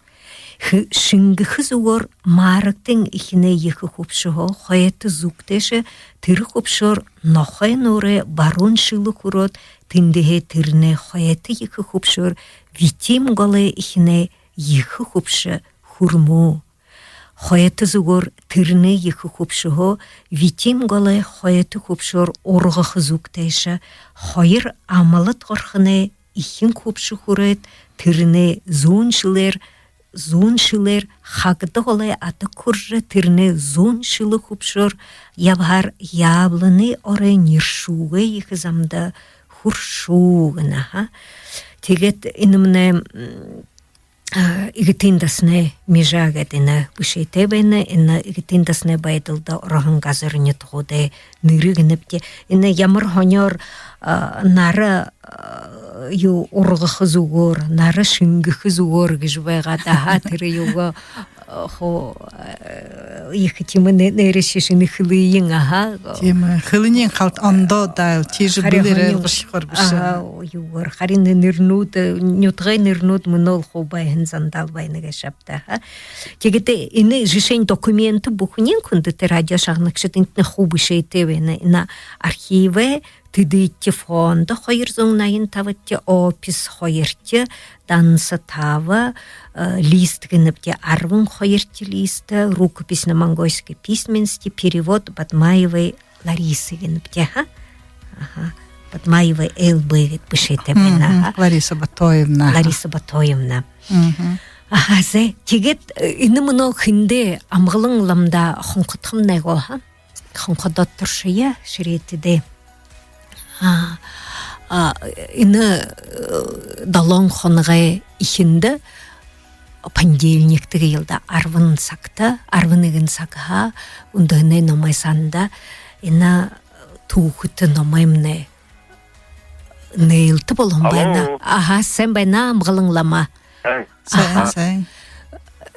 Хэ-, шэнгэхэ зүгөөр маарагтын эхинэй ехэ хүбшэһөө хойто зүгтээшэ тэрэ хүбшөөр нохой нуурай баруун шэлэ хүрөөд, тэндэһээ тэрэнэй хойто ехэ хүбшөөр витим голой эхинэй ехэ хүбшэ хүрэмүү. Хойто зүгөөр тэрэнэй ехэ хүбшэһөө витим голой хойто хүбшөөр ургахын зүгтээшэ хоёр амалад горхоной эхин хүбшэ хүрөөд, тэрэнэй зүүн шэлээр, зүүн шэлээр хагда голой адаг хүрэжэ, тэрэнэй зүүн шэлэ хүбшөөр ябаһаар яблоны орой нэршүүгэй ехэ замда хүрэшүү гэнэ, ха. Тиигээд энэмнай, м, а, Эгэтын дасанай Мижа гээд энэ бэшээтэй байна. Энэ Эгэтын дасанай байдалда ороһон газар нютагуудай нэрэ гэнэбди. Энэ ямар һонёор, а, нара, а, юу, ургахын зүгөөр, нара шэнгэхын зүгөөр гэжэ байгаа даа, ха, тэрэ юугээ, а, хо-, а, ехэ тиимэ нэ-, нэрэ шэшэнэ хэлыень, аха. Тиимэ, хэлыень халта ондоо даа, тиижэ бэлэр ойлгошохоор бэшэ. Аха, юугээр, харин нэ-, нэрэнүүд, нютагай нэрэнүүд мүнөөл хуу байһан зандаал байна гээшэ ааб даа, ха. Тиигээд энэ жэшээнь документ бүхэнэй хүндэтэ радио шагнагшад, энэтнай хуу бэшээтэй байна. Энэ архивай тэдыдтэ фондо хоёр зуун наян табадахи, опись хоёрдохи, данса таба, э, лист гэнэбди, арбан хоёрдохи лист, рукопись на монгольской письменности, перевод Бадмаевой Ларисы гэнэбди, ха. Аха. Бадмаевой Л Б гээд бэшээтэй байна, ха. Лариса Батоевна. Лариса Батоевна. Аха, зэ. Тиигээд, э, энэ мүнөө хэндэ, Амгалан ламда хонходохомнай гү, ха? Хонходоод туршая шэрээтэ даа. А, а, энэ, э, долоон хоногой эхиндэ, понедельник гээл даа, арбан сагта, арбан нэгэн сагһаа Үндэһэнэй номой санда энэ түүхэтэ номоймнай нээлтэ болоһон байна. Алло. Аха, сайн байна, Амгалан лама. Сайн. Сайн, аха, сайн.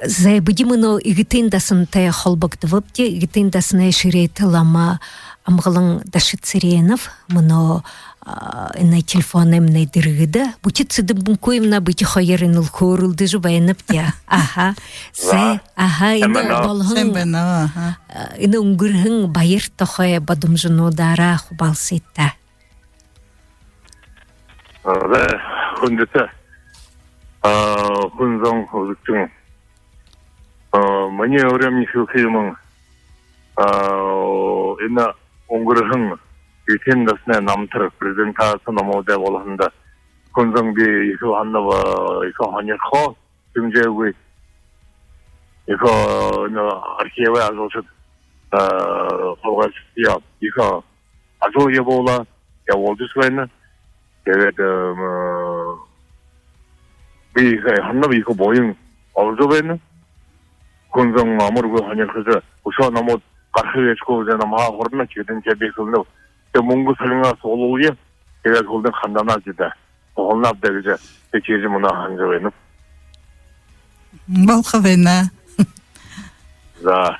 Зэ, бидэ мүнөө Эгэтын дасантай холбогдобобди, Эгэтын дасанай шэрээтэ лама Амгалан Дашицыренов мүнөө, а, энэ телефоноймнай дэргэдэ. Бүтит Цыденбукуевна, бидэ хоёр энэл хөөрэлдэжэ байнабди. Аха. Зэ, аха, энэ болоһон, сайн байна, аха, а, энэ үнгэрһэн баяр тухай бодомжонуудаараа хубаалсыт даа. А, зэ, хүндэтэ, а, хүн зон, үзэгшэн. А, минии өөрынгөө хэлэхэ юумэн, а, энэ үнгэрһэн Эгэтын дасанай намтар презентаци номуудаа болоһондо хүн зон, би ехэл һананаб, а, ехэ һонирхоо хэмжээгүй. Ехэ, э, энэ архивай ажалшад, э, хулгайшад ехэ ажал ябуулаа, ябуулжа байна. Тиигээд, э, би ехэ һананаб, ехэ буян олжо байна. Хүн зон амаргүй һонирхожо, үшөө номууд гараха гээшэ гү гэжэ намһаа һурана, тиигээд энэ би хэлэнэб. Тиигээд мүнгэ солиноо суглуулая. Тиигээд һүүлдэнь ханданабди даа. Сугланабди даа гэжэ. Тиигээд тиижэ мүнөө һанажа байнаб. Болохо байна. За.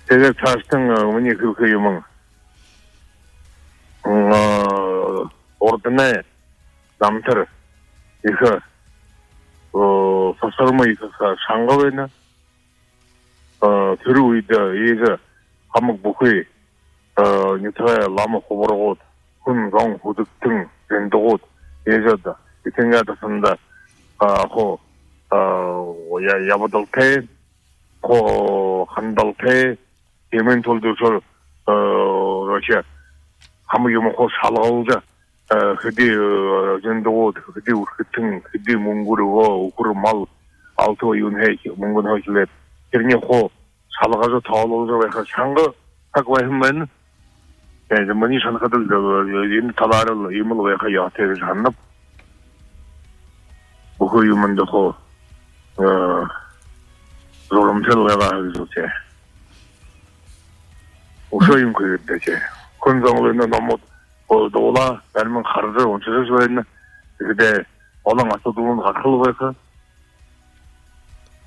Тиигээд саашань, э, минии хэлэхэ юумэн, м, э, урданай намтар ехэ, э, сасарма ехэ ша-, шанга байна. Э, тэрэ үедэ ээжэ хамаг бүхы, э, нютагай лама хубарагууд, хүн зон, хүдэгтэн, зиндагууд ээжэ даа. Эдэнэй дасанда, э, хуу, э, я-, ябадалтай, хуу хандалтай, тиимын тулада үшөө, э, вообще хамаг юумэ хуу шалгалжа, э, хэды, э, зиндагууд, хэды үрхэтэн, хэды мүнгэргөө, үхэр мал, алта юунһээ, мүнгэнһөө эхилээд, тэрэниие хуу шалгажа, тоолуулжа байха шанга саг байһан байна. Тиигээд минии һанахада лэ, э, энэ талаараа лэ иимэл байха ёһотой гэжэ һананаб. Бүхы юумэндэ хуу, э, зурамтай лэ байгаа гэжэ лэ тээ. Үшөө юумэ хэлэхэдэ тээ, хүн зон лэ энэ номууд хуу дуулаа, заримань хаража, уншажа байна. Тиихэдээ олон асуудалнууд гараха лэ байха.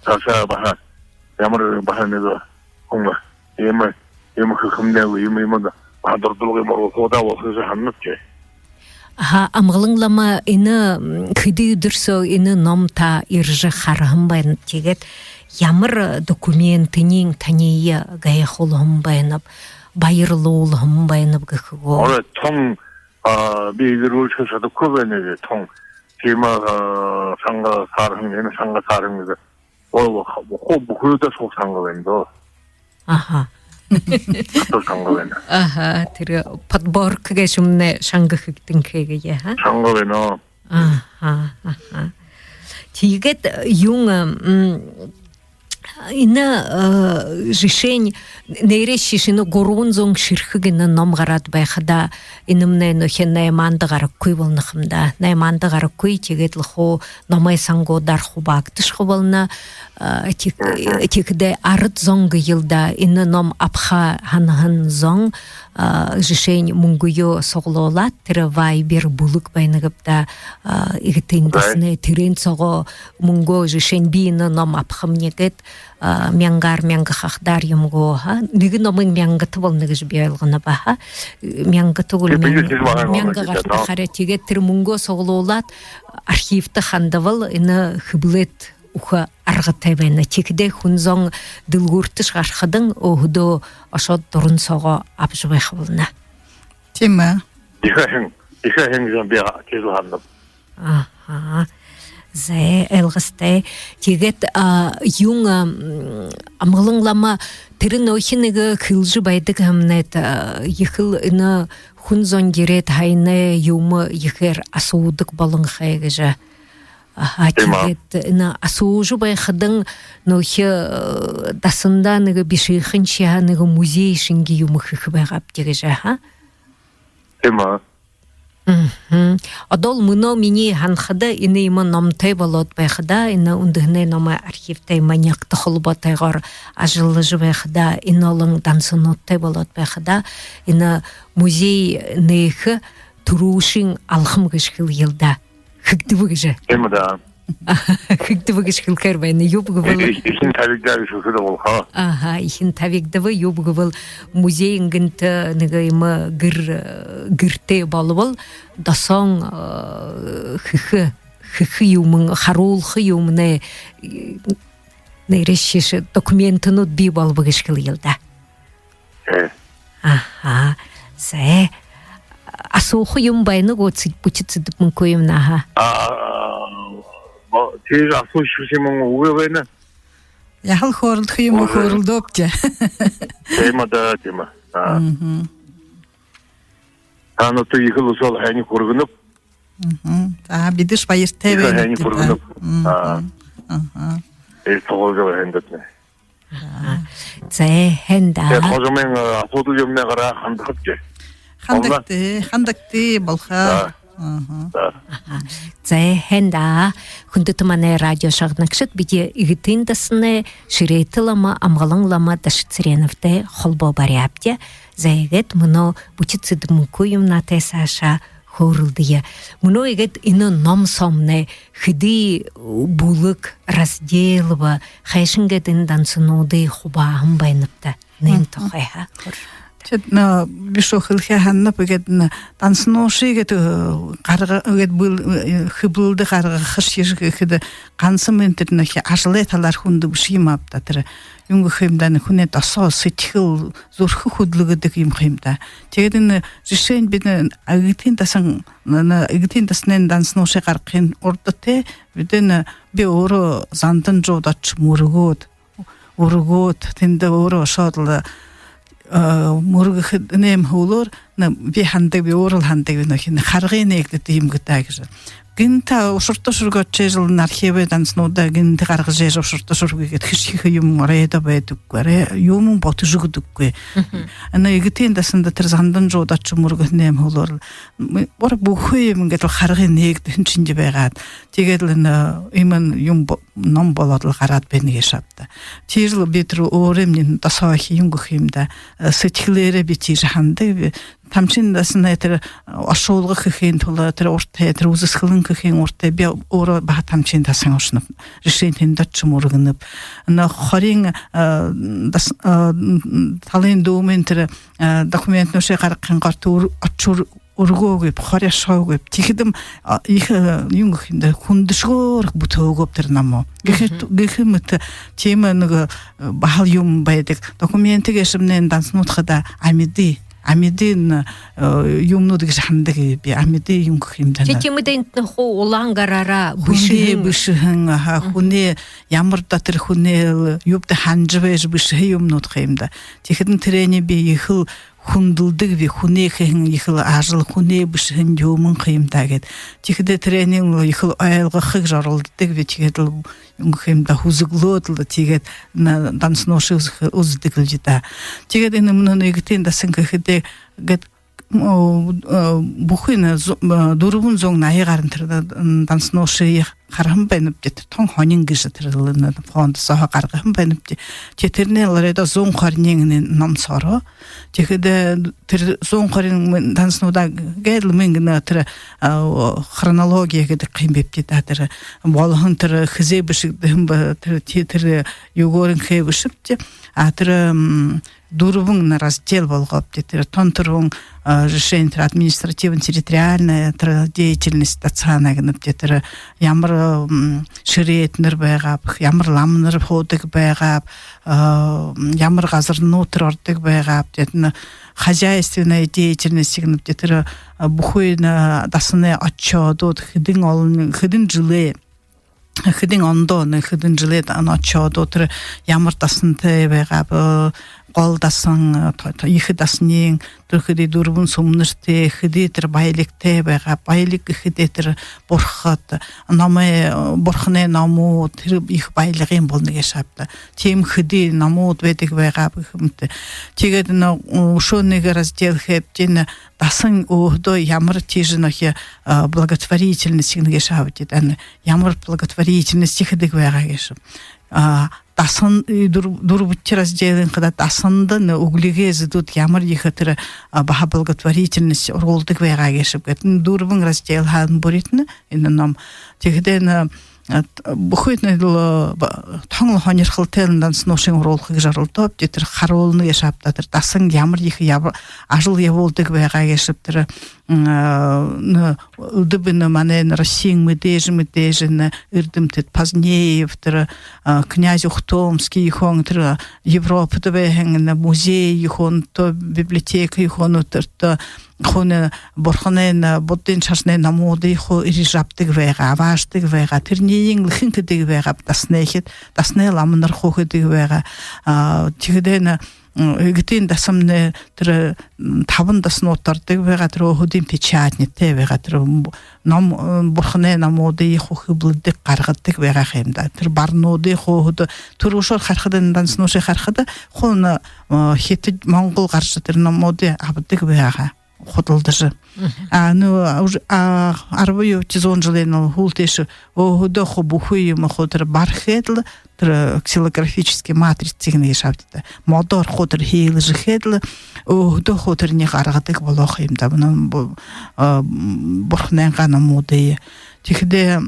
Саашаа баһа ямар баһа нэгэ хүн иимэ, иимэ хэхэмнай, иимэ, иимэ баһа дурдалга, иимэ оруулхада болохо гэжэ һананаб тээ. Аха, Амгалан лама, энэ, м, хэды үдэр соо энэ ном та ерэжэ хараһан байнат, тиигээд ямар документэнь таниие гайхуулһан байнаб, баярлуулһан байнаб гэхэ гү? Орой тон, а, би илэрүүлжэ шадахагүй байнаб, тон. Тиимэ, а, шанга саарһан, энэ шанга саарһан гэжэ. Ол хо-, хо-, бүхы үдэр шанга байна даа. Аха. Хатуу шанга байна. Аха, тэрэ подборка гээшэмнай шанга хэгдэнхэй гээ, ха? Шанга байна. Аха, аха. Тиигээд юун, м, энэ, э, жэшээнь, нээрээшье шэнэ гурбан зуун шэрхэг энэ ном гараад байхада, энэмнай нүгөө наймаанда гарахагүй болоно ха юм даа. Наймаанда гарахагүй, тиигээд лэ хуу номой сангуудаар хубаагдашаха болоно. А, тиих-, тиихэдээ арад зон гээл даа, энэ ном абаха һанаһан зон, а, жэшээнь, мүнгөө суглуулаад, тэрэ Viber бүлэг байна гээб даа, а, Эгэтын дасанай, тэрээн соогоо мүнгөө, жэшээнь, би энэ ном абахамни гээд, а, мянгаар, мянга хахадаар юм гү, ха? Нэгэ номынь мянгата болоно гэжэ би ойлгоноб, ха? Мянгата гү, мянга гараха. Харин тиигээд тэрэ мүнгөө суглуулаад, архивта хандабал, энэ хэблээд үгэхэ аргатай байна. Тиихэдээ хүн зон дэлгүүртэшье гарахадань, өөһэдөө ошоод, дуран соогоо абажа байха болоно. Тиимэ. Ехэ һайн, ехэ һайн гэжэ би тиижэл һананаб. Аха. Зай, ойлгостой. Тиигээд, а, юун, а, м, Амгалан лама, тэрэ нүгөө нэгэ хэлэжэ байдаг һэмнайт, а, ехэл энэ хүн зон ерээд, һайнай юумэ ехээр асуудаг болонхой гэжэ. Аха, тиимэ. Тиигээд энэ асуужа байхадань нүгөө, э, дасанда нэгэ бишыхан шье һаа, нэгэ музей шэнги юумэ хэхэ байгаабди гэжэ, ха? Тиимэ. Мгм. Одоол мүнөө минии һанахада, энэ иимэ номтой болоод байхада, энэ үндэһэнэй номой архивтай, маниакта холбоотойгоор ажаллажа байхада, энэ олон дансануудтай болоод байхада, энэ музей нээхэ түрүүшын алхам гэжэ хэлэел даа. Хэгдэбэ гэжэ. Тиимэ даа. Хэгдэбэ гэжэ хэлэхээр байна. Юуб гэбэл, э-, э-, эхин табигдаа гэжэ хэлэхэдэ болохо. Аха, эхин табигдабал, юуб гэбэл, музей гэнтэ нэгэ иимэ гэр, гэртэй болбол, досоонь, э, хэхэ, хэхэ юумэн, харуулха юумэнэй, э, нээрээшье шэнэ документэнүүд бии болобо гэжэ хэлэел даа. Э. Аха. Зай. Асууха юумэн байна гү, сэд-, бүхы сэдэб мүнхөө юм наха? А, бо-, тиижэ асуужа шэмэн үгы байна. Яһала хөөрэлдэхэ юумэ хөөрэлдөөбди. Тиимэ даа, тиимэ. А. Мгм. Таанадта ехэл үшөөл һайниие хүргэнэб. Мгм. За, бидэшье баяртай байнабди. Ехэ һайниие хүргэнэб. Мгм. А. Аха. Ехэ туһалжа байһандатнай. Аха. Зай, һайн даа. Тиигээд хожомынь, э, асуудал юумэнэй гараа хандахабди. Хандагты, хандагты, болохо. За. Аха. За, һайн даа. Хүндэтэ манай радио шагнагшад, бидэ Эгэтын дасанай Шэрээтэ лама, Амгалан лама Дашицыреновтай холбоо баряабди. За, иигээд мүнөө бүтэн сэдьхэлгүй юумэнтэй саашаа хөөрэлдэе. Мүнөө иигээд энэ ном соомнай хэды бүлэг, раздел бэ, хайшан гээд энэ дансануудые хубааһан байнабта? Энээн тухай ха. Тиигээд нэ, би шоо хэлэхэ һананаб, иигээд нэ, дансануушые гээд, э, гарга-, иигээд бүл-, э, хэблэлдэ гаргахаш ерэжэ гэхэдэ, гансамнай тэрэ нэ хи-, ажалай талаар хүндэ бэшэ юм ааб даа, тэрэ юун гэхэ юм даа, нэ хүнэй досоо сэдьхэл, зүрхэ хүдэлгэдэг юм ха юм даа. Тиигээд нэ, жэшээнь, бидэ нэ Эгэтын дасан, нэ, нэ, Эгэтын дасанай дансануушые гаргахын урда тээ, бидэ нэ, би өөрөө Зандан Жуудада ошожо мүргөөд, үргөөд, тэндэ өөрөө ошоод лэ, э, мүргэхэ нэм хүлөөр, нэ, би һанадаг, би өөрөө лэ һанадаг, би нэ хин харгы нээгдэдэг юм гээд даа гэжэ. Гэнтэ ушарта шүүргээ ошожо лэ, нэ архивай дансануудаа гэнтэ гаргажа ерээд, ушарта шүүргээ гээд хэшхихэ юм оройдоо байдаггүй, арай юумэн ботожо үгэдэггүй. Нэ Эгэтын дасанда тэрэ Зандан Жуудада ошожо мүргэхэ нэм хүлөөр лэ, м, бүри бүхы юумэн гээд лэ харгы нээгдэһэн шэнги байгаад. Тиигээд лэ нэ, э, иимэ юм бо-, ном болоод лэ гараад байна гээшэ ааб даа. Тиижэ лэ би тэрэ өөрынгөө досоохи юун гэхэ юм даа, э, сэдьхэлээрээ би тиижэ һанадаг. Би Тамчын дасанай тэрэ, э, оршуулга хэхын тула, тэрэ урда, тэрэ үзэсхэлэн хэхын урда би өөрөө баһа Тамчын дасан ошоноб. Жэшээнь, тэндэ ошожо мүргэнэб. Нэ Хориин, э, дас-, э, талын дүүмын тэрэ, э, документнуудые гаргахын гарта үр-, ошожо үр-, үргээгүйб, хори ошоогүйб. Тиихэдэм, а, ехэ, э, юун гэхэ юм даа, хүндэшэгээр бүтээгөөб тэрэ номоо. Гэхэ, гэхэ мэтэ, тиимэ нэгэ, э, баһал юумэн байдаг. Документы гээшэмнай дансанууд хадаа амиды, амиды нэ, э, юумэнүүд гэжэ һанадаг би, амиды юун гэхэ юм даа. Тэ, нэ тиимэ даа, энтнай хуу улаан гараараа хүнэй бэшэһэн, бэшэһэн, аха, хүнэй ямар даа тэрэ хүнэй юуб даа һанажа байжа бэшэһэн юумэнүүд ха юм даа. Тиихэдэнь тэрээниие би ехэл хүндэлдэг би, хүнэй хэһэн ехэл ажал, хүнэй бэшэһэн юумэн ха юм даа гээд. Тиихэдэ тэрээниие ехэл ойлгохо гэжэ оролдодог би, тиигээд лэ юун гэхэ юм даа, һүзэглөөд лэ, тиигээд нэ дансануушые үзэхэ-, үзэдэг лэ даа. Тиигээд энэ мүнөө Эгэтын дасан гэхэдэ гээд, м, э, бүхы нэ зу-, э, дүрбэн зуун наян гаран тэрэ, м, дансануушые хараһан байнабди, тэрэ тон һонин гэжэ тэрэ лэ нэ фонд сооһоо гаргаһан байнабди. Тэ, тэрэнэй лэ оройдоо зуун хориниинь ном соороо. Тиихэдэ тэрэ зуун хорин мэн-, дансануудаа гээд лэ мэндэ тэрэ, а, хронология гэдэг юм бэбди даа, тэрэ болоһон, тэрэ хэзээ бэшэгдэһэн бэ, тэрэ, тэ-, тэрэ юугээрэнь хээ бэшэбди. А тэрэ, м, дүрбэн раздел болгообди. Тэрэ тон түрүүн, а, жэшээнь, тэрэ административно-территориальная, тэрэ деятельность дасанай гэнэбди, тэрэ ямар, м, шэрээтэнэр байгааб, ямар ламанар һуудаг байгааб, а, ямар газарнууд тэрэ ородог байгааб, тиигээд нэ хозяйственная деятельность гэнэбди, тэрэ, а, бүхы нэ дасанай отчёдууд, хэдэн олон, хэдэн жэлэй, хэдэн ондоо нэ, хэдэн жэлэй отчёдууд, тэрэ ямар дасантай байгааб, э, гол дасан, э, то-, то-, ехэ дасаниинь, тэрэ хэды дүрбэн сүмнэртэй, хэды тэрэ баялигтай байгааб, баялиг гэхэдээ тэрэ бурхад, номой, э, бурханай номууд, тэрэ ехэ баялигынь болоно гээшэ ааб даа. Тиимэ хэды номууд байдаг байгааб гэхэ мэтэ. Тиигээд нэ үшөө нэгэ раздел хээбди, нэ дасан өөһэдөө ямар тиижэ нэ хи, а, благотворительность гэнэ гээшэ ааб даа, нэ ямар благотворительность хэдэг байгаа гээшэб. А, дасан, э, дүр-, дүрбэдэхи разделынь хадаа дасанда нэ үглигэй зэдүүд ямар ехэ тэрэ, а, баһа благотворительность оруулдаг байгаа гээшэб гээд. Нэ дүрбэн раздел һаань бүридхэнэ энэ ном. Тиихэдээ нэ, а, т-, бүхы нэ лэ, а, ба-, тон лэ һонирхолтой лэ дансануушые оруулха гэжэ оролдообди, тэрэ харуулна гээшэ ааб даа, тэрэ дасан ямар ехэ яб-, ажал ябуулдаг байгаа гээшэб, тэрэ, м, а, нэ, элдэб нэ манай нэ Россиин мэдээжэ, мэдээжэ нэ эрдэмтэд Поздеев, тэрэ, а, князь Ухтомский, ехэ хүн, тэрэ Европодо байһан нэ музей ехэ хүн, то библиотека ехэ хүн, тэрэ то хүн бурханай нэ, Буддын шажанай номуудые хуу эрижэ абадаг байгаа, абаашадаг байгаа. Тэрэниие лэ хэн хэдэг байгааб, дасанайхид, дасанай ламанар хуу хэдэг байгаа. А, тиихэдээ нэ, м, Эгэтын дасамнай тэрэ, м, табан дасануудта ородог байгаа, тэрэ өөһэдын печатнитай байгаа, тэрэ, м, ном, м, бурханай номуудые хуу хэблэдэг, гаргадаг байгаа ха юм даа. Тэрэ барнуудые хуу өөһэдөө, түрүүшээр харахада, нэ дансануушые харахада, хуу нэ, м, хитад, монгол гаража тэрэ номуудые абадаг байгаа. худалдажа. А, ну, а, уже, а, арбан юһэдэхи зуун жэлэй һүүлдэ тиишэ өөһэдөө хуу бүхы юумэ хуу тэрэ бархиад лэ, тэрэ ксилографический матрица гэнэ гээшэ ааб даа. Модоор хуу тэрэ хиилжэ хээд лэ, өөһэдөө хуу тэрэниие гаргадаг болоо ха юм даа. Мүнөө бу-, а, м, бурханайнгаа номуудые. Тиихэдээ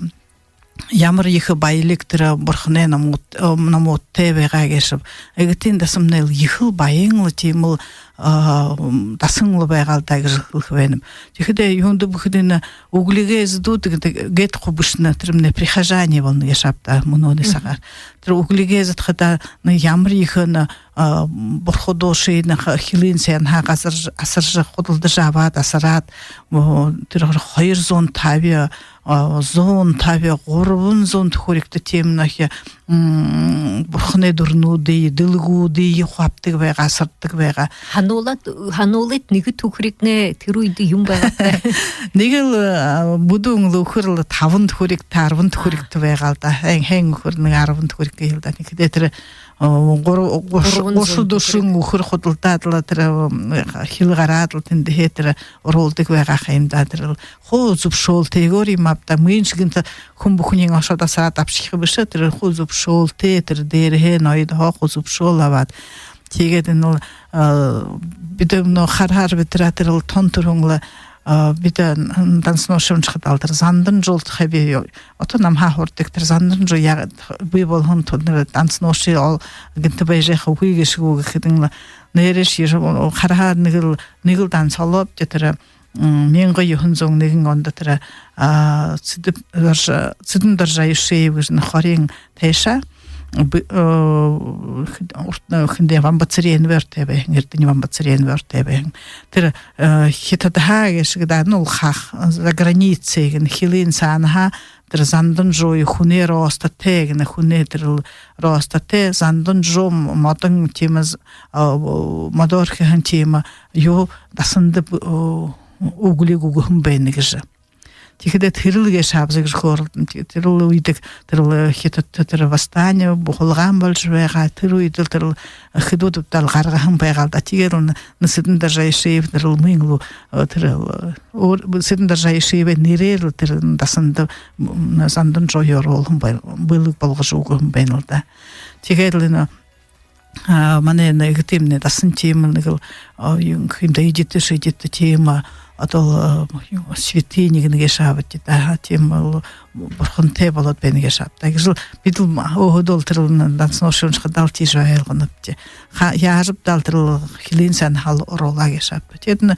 ямар ехэ баялиг тэрэ бурханай номууд, э, номуудтай байгаа гээшэб. Эгэтын дасамнай лэ ехэл баян лэ, тиимэл, а, м, дасан лэ байгаа л даа гэжэ хэлэхэ байнаб. Тиихэдээ юундэб гэхэдэ, энэ үглигэй эзэдүүд гэдэг, гээд хуу бэшэнэ, тэрэмнай прихожане болоно гээшэ ааб даа, мүнөөнэй сагаар. Тэрэ үглигэй эзэд хадаа, ну, ямар ехэ, ну, а, бурхадуудые, ну, ха-, хилын сайнһаа асарж-, асаржа, худалдажа абаад, асараад, о, тэрэ хоёр зуун табин, а, зуун табин, гурбан зуун түхэригтэ тиимэ нэгэ, м, бурханай дүрэнүүдые, дэлгүүдые хуу абадаг байгаа, асардаг байгаа. Һануулаад, һануулаад, нэгэ түхэригнай тэрэ үедэ юун байгаа бэ? Нэгэл, а, бүдүүн лэ үхэр лэ табан түхэригтэ, арбан түхэригтэ байгаа л даа. Хэн, хэн үхэр нэгэ арбан түхэриг гэхэ юм даа. Тиихэдээ тэрэ, а, гур-, гуш-, гурбан зуун гушаад дүшэн түхэриг үхэр худалдаад лэ, тэрэ, м, хилэ гараад лэ, тэндэхээ тэрэ оруулдаг байгаа ха юм даа. Тэрэл хуу зүбшөөлтэйгөөр юм ааб даа. Мүнөө шэнги хүн бүхэниинь ошоод асараад абашаха бэшэ, тэрэ хуу зүбшөөлтэй, тэрэ дээрэһээ ноёдоһоо хуу зүбшөөл абаад. Тиигээд энэл, а, бидэ мүнөө харахаар битараа, тэрэл тон түрүүн лэ, а, бидэ, м, дансануудые уншахадаа лэ, тэрэ Зандан Жуу тухай би ё-, одоо намһаа һурадаг, тэрэ Зандан Жуу яагаад бии болоһон, тэрэ дансануудые ол гэнтэ байжа байха үгы гээшэ гү гэхэдэнь лэ, нээрээшье харахаар нэгэл, нэгэл данса олооб даа, тэрэ м, мянга юһэн зуун нэгэн ондо тэрэ, а, Цэдэн Доржо-, Цэдэн Доржо Аюшеев гэжэ нэгэ хориин тайша, бэ-, э, хэд-, урд-, э, хэндэ Вамбацыреновай орой байһан, Эрдэни Вамбацыреновай орой байһан. Тэрэ, э, Хитадһаа гээшэ гү даа, ну, улхаах, за границей гэнэ, хилын саанаһаа тэрэ Зандан Жууе хүнэй ростатай гэнэ, хүнэй тэрэл ростатай, Зандан Жуу модон тиимэ, а, модоор хэһэн тиимэ юу дасанда б-, о, үглиг үгэһэн байна гэжэ. Тиихэдээ тэрэл гээшэ аабза гэжэ хөөрэлдэнэ. Тэ-, тэрэл үедэ тэрэл Хитадта тэрэ восстани, бухалгаан болжо байгаа. Тэрэ үедэл тэрэл Хитадта лэ гаргаһан байгаа л даа. Тиигээд лэ н-, Цэдэн Доржо Аюшеев тэрэл мүн лэ, э, тэрэл, э, өөр, Цэдэн Доржо Аюшеевэй нэрээр лэ тэрэ дасанда, м, Зандан Жууе оруулһан бай-, бэлэг болгожо үгэһэн байна л даа. Тиигээд лэ энэ а, манай нэгэ тиимэ дасан тиимэ нэгэл, а, юун гэхэм даа, эдитэ шэдитэ тиимэ, а, одоол, а, юу, святыня гэнэ гээшэ ааб даа, тиимэл бурхантай болоод байна гээшэ ааб даа. Гэжэл бидэл м-, өөһэдөө лэ тэрэл дансануудые уншахадаа лэ тиижэ ойлгонобди. Ха-, яажаб даа лэ тэрэл хилын саанаһаа оруулаа гээшэ ааб даа. Тиигээд энэ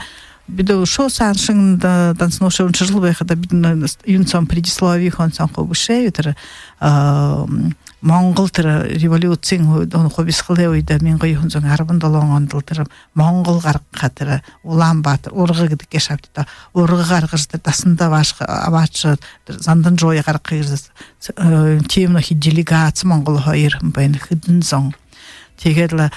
бидэ үшөө саашань даа дансануудые уншажал байхада, бидэ н-, юун соонь, предисловиеһөө соонь хуу бэшээбди тэрэ, а, м, Монгол тэрэ революциин ху-, хубисхалай үедэ, мянга юһэн зуун арбан долоон ондол тэрэ Монгол гаргаха, тэрэ Улаан-Баатар, Урга гэдэг гээшэ ааб даа, Урга гаргажа, тэрэ дасанда абаашаха, абаашажа, тэрэ Зандан Жууе гаргаха гэжэ, э, тиимэ нэгэ делегаци Монголһоо ерэһэн байна, хэдэн зон. Тиигээд лэ,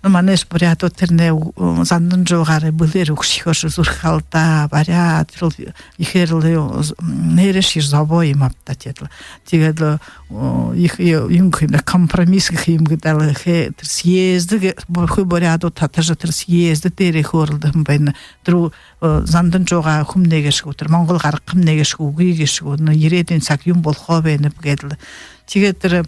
ну, манайш буряадууд тэрэнээ, э, Зандан Жуугаараа бэлээр үгшэхөөр зүрхэ алдаа баряад, тэрэл ехээр лэ, э, нээрээшье зобоо юм ааб даа, тиигээд лэ. Тиигээд лэ, э, ехэ, э, юун гэхэм даа, компромисс гэхэм гү даа лэ, хэ-, тэрэ съезд гэ-, бүхы буряадууд татажа, тэрэ съезд дээрээ хөөрэлдэһэн байна. Тэрэ, э, Зандан Жуугаа үгэхэмнай гээшэ гү, тэрэ Монгол гаргахамнай гээшэ гү, үгы гээшэ гү, ну, ерээдүйн саг юун болохоо байнаб гээд лэ. Тиигээд тэрэ,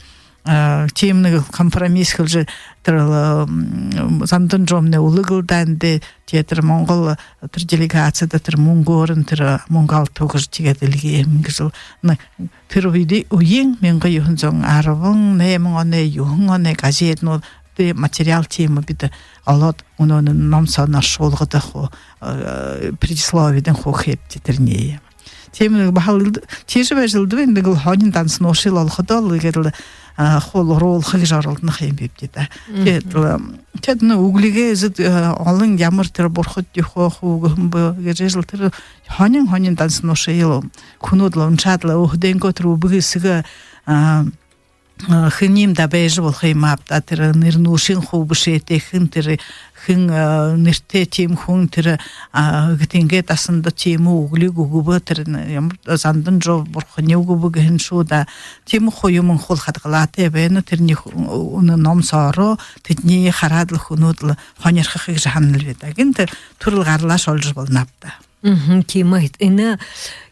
э, тиимэ нэгэ компромисс хэжэ, тэрэл, э, м, Зандан Жуумнай үлэгэл даа эндэ, тиигээд тэрэ Монгол, э, тэрэ делегацида тэрэ мүнгөөрнь, тэрэ мүнгэ алта үгэжэ, тиигээд эльгээһэн гэжэл. Ну, тэрэ үедэ, үеын мянга юһэн зуун арбан найман оной, юһэн оной газетэнүүдтэ материал тиимэ бидэ олоод, мүнөөнэй ном соонь оршуулгада хуу, э, предисловиедэнь хуу хээбди тэрэниие. Тиимэ нэгэ баһал элд-, тиижэ байжа элдэб, нэгэл һонин дансануудые лэ олоходоо лэ, иигээд лэ, а, хуу оруулха гэжэ оролдоно ха юм бибди даа. Тиигээд лэ, тиигээд, ну, үглигэй эзэд, э, олон ямар тэрэ бурхад духи үгэһэн бэ гэжэ лэ, тэрэ һонин, һонин дансануудые лэ хүнүүд лэ уншаад лэ, өөһэдынгөө тэрэ үбгэ эсэгэ, а, хэниинь даа байжа болохо юм ааб даа, тэрэ нэрэнүүдынь хуу бэшээтэй, хэн тэрэ, хэн нэрэтэй тиимэ хүн тэрэ, гэгты. Иигээд дасанда тиимэ үглиг үгэбэ, тэрэ ямар Зандан Жуу бурханай үгэбэ гэһэн шуу даа. Тиимэ хуу юумэн хуу хадагалаатай байна. Тэрэнэй хуу, энэ ном соороо тэдэниие хараад лэ хүнүүд лэ һонирхохо гэжэ һананал би даа. Гэнтэ түрэл гаралаа шэ олжо болоноб даа. Мгм, тиимэ. Энэ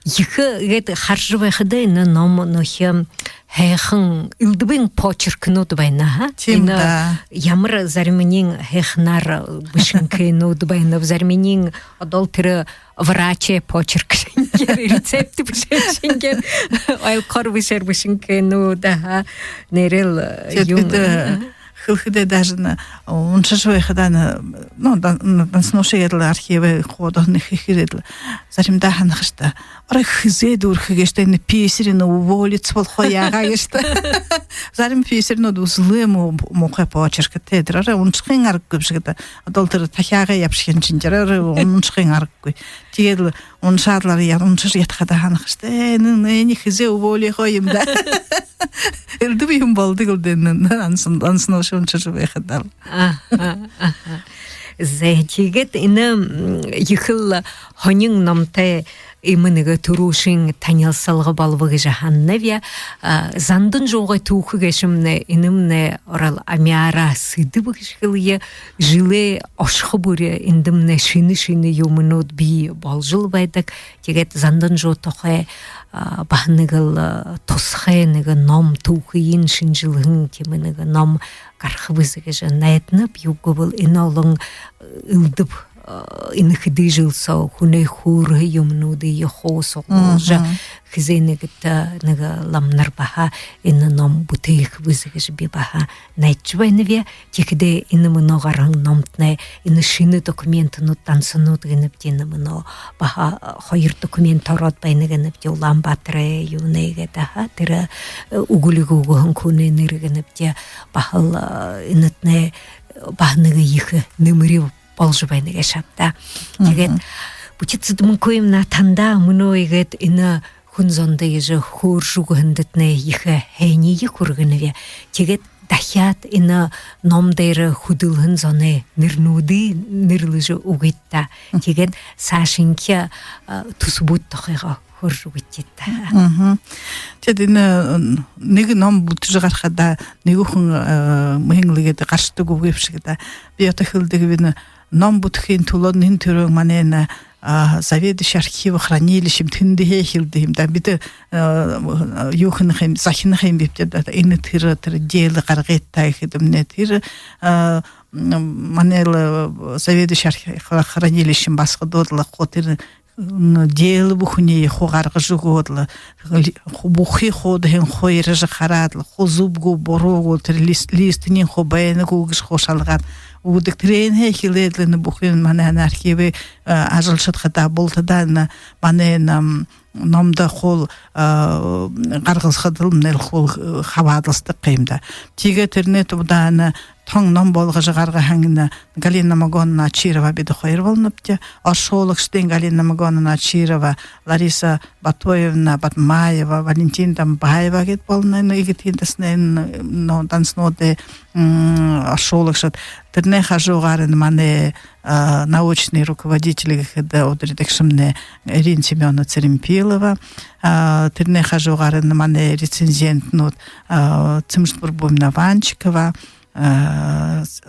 ехэ гээд хаража байхада, энэ ном нүгөө һайхан элдэбын почеркнүүд байна, ха? Тиимэ даа. Ямар зариманиинь һайханаар бэшэһэн гэхэнүүд байна, зариманиинь одоол тэрэ врачай почерк шэнгеэр, рецепт бэшэһэн шэнгеэр, ойлгохоор бэшээр бэшэһэн гэхэнүүд, ха? Нээрээ л, тиигээд юм, бидэ хэлэхэдээ, даже на уншажа байхадаа, на, ну, дан-, на, Данснуушье гээд лэ архивай хуудаһан хэхэрээд лэ заримдаа һанаха ш даа: арай хэзээ дүүрэхэ гээшэб даа, энэ писарь, энэ уволиться болохо яагаа гээшэб даа. Зарим писаринууд үзэлөө муу, муухай почерктэй, тэрэ арай уншахын аргагүй бшуу даа. Одоол тэрэ тахяагаа ябашаһан шэнгеэр арай уншахын аргагүй. Тиигээд лэ уншаад лэ арай уншажа ядахадаа һанаха ш даа: энэ, энэ, энэ хэзээ уволихоо юм даа. Элдэб юм болодог лэ даа, энэ, энэ Данснуушье уншажа байхадаа. Аха, аха. Зэ, тиигээд энэ, м, ехэл һонин номтой иимэ нэгэ түрүүшын танилсалга болобо гэжэ һананаб. А, Зандан Жуугай түүхэ гээшэмнай, энэмнай орол амяараа сэдэб гэжэ хэлэе. Жэлэй ошохо бүри эндэмнай шэнэ-шэнэ юумэнүүд бии болжол байдаг. Тиигээд Зандан Жуу тухай, а, баһа нэгэл, а, тусхай нэгэ ном, түүхыень шэнжэлһэн тиимэ нэгэ ном гараха бэзэ гэжэ найданаб. Юуб гэбэл, энэ олон, э, элдэб, э, энэ хэды жэл соо хүнэй хөөрэһэн юумэнүүдые хуу суглуулжа, хэзээ нэгэтэ нэгэ ламанар баһа энэ ном бүтээхэ бэзэ гэжэ би баһа найдажа байнаб. Тиихэдээ энэ мүнөө гараһан номтнай, энэ шэнэ документнүүд, дансанууд гэнэбди, энэ мүнөө баһа, э, хоёр документ ороод байна гэнэбди, Улаан-Баатарай юунэй гээд, аха, тэрэ, э, үгэлиг үгэһэн хүнэй нэрэ гэнэбди, баһал, э, энэтнай, э, баһа нэгэ ехэ нэмэри болжо байна гээшэ ааб даа. Тиигээд, Бүхэ Цыдаманкуевна, танда мүнөө иигээд энэ хүн зондо иигэжэ хөөрэжэ үгэһэндэтнай ехэ һайниие хүргэнэб. Тиигээд дахяад энэ ном дээрэ хүдэлһэн зоной нэрэнүүдые нэрлэжэ үгыт даа. Тиигээд саашанхи, а, түсэбүүд тухайгаа хөөрэжэ үгыт даа. Тиигээд энэ, м, нэгэ ном бүтэжэ гарахада нэгэ хүн, э, мүнөө лэ гээд гаршадаг үгы бшуу даа. Би одоо хэлэдэг би, энэ ном бүтэхын түлөө нэн түрүүн манай энэ, а, заведующий архивохранилищем тэндэһээ эхилдэг юм даа. Бидэ, э, юу хэнэ юм, захина юм бибди даа. Энэ тэрэ, тэрэ дело гаргыт даа гэхэдэмнай, тэрэ, э, м, манай лэ заведующий архивохранилищем басагадууд лэ хуу тэрэ, м, дело бүхэниие хуу гаргажа үгөөд лэ, хуу бүхы хуудаһыень хуу ерээжэ хараад лэ, хуу зүб гү, буруу гү, тэрэ лист-, листынь хуу байна гү гэжэ хуу шалгаад үгэдэг. Тэрээнһээ эхилээд лэ энэ бүхы манай энэ архивай, э, ажалшад хадаа бултадаа энэ манай энэ, м, номдо хуу, э, гаргалсахадал, мүнөөл хуу, э, хабаадалсадаг юм даа. Тиигээд тэрэнэй тубада энэ тон ном болгожо гаргаһан энэ Галина Намагоновна Очирова, бидэ хоёр болонобди. Оршуулагшадынь Галина Намагоновна Очирова, Лариса Батоевна Бадмаева, Валентина Дамбаева гээд болоно. Энэ Эгэтын дасанай, ну, данснуудай, м, оршуулагшад. Тэрэнэй хажуугаар энэ манай, а, научный руководитель гэхэдэ, ударидагшамнай Ирина Семёновна Цыремпилова. А, тэрэнэй хажуугаар энэ манай рецензентнүүд, а, Цымжит Бурбуевна Ванчикова, а, с-,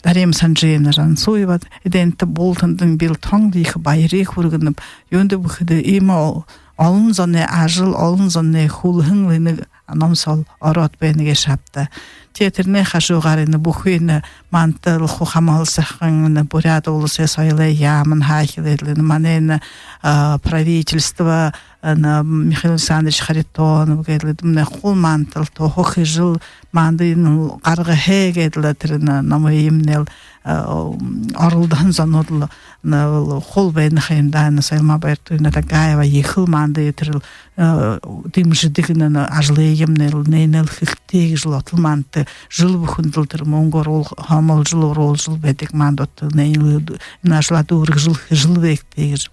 Дарима Санжиевна Жансуева. Эдэнтэ бултандань би лэ тон ехэ баяр хүргэнэб. Юундэб гэхэдэ, иимэ ол-, олон зоной ажал, олон зоной хүлһэн лэ энэ ном соол ороод байна гээшэ ааб даа. Тиигээд тэрэнэй хажуугаар энэ бүхы энэ манда лэ хуу хамһалсаһан энэ Буряад Уласай соёлой яаманһаа эхилээд лэ энэ манай энэ, а, правительство, энэ Михаил Александрович Харитонов гээд лэ, эдэмнай хуу манда лэ туһа хэжэл, манда энэ гаргаһай гээд лэ тэрэ энэ номой юумэнэй лэ, а, оролдоһон зонууд лэ, энэ хуу байна ха юм даа. Энэ Соёлма Баяртуевна Дагаева ехэл манда тэрэл, а, дэмжэдэг энэ, энэ ажалай юумэнэй лэ, энээнэл хэрэгтэй гэжэл отол манда жэл бүхэндэл тэрэ мүнгэ оруул-, хомолжол, оруулжал байдаг манда отол, энээнэл энэ ажалаа дүүргэжэл, хэжэл байгты гэжэ.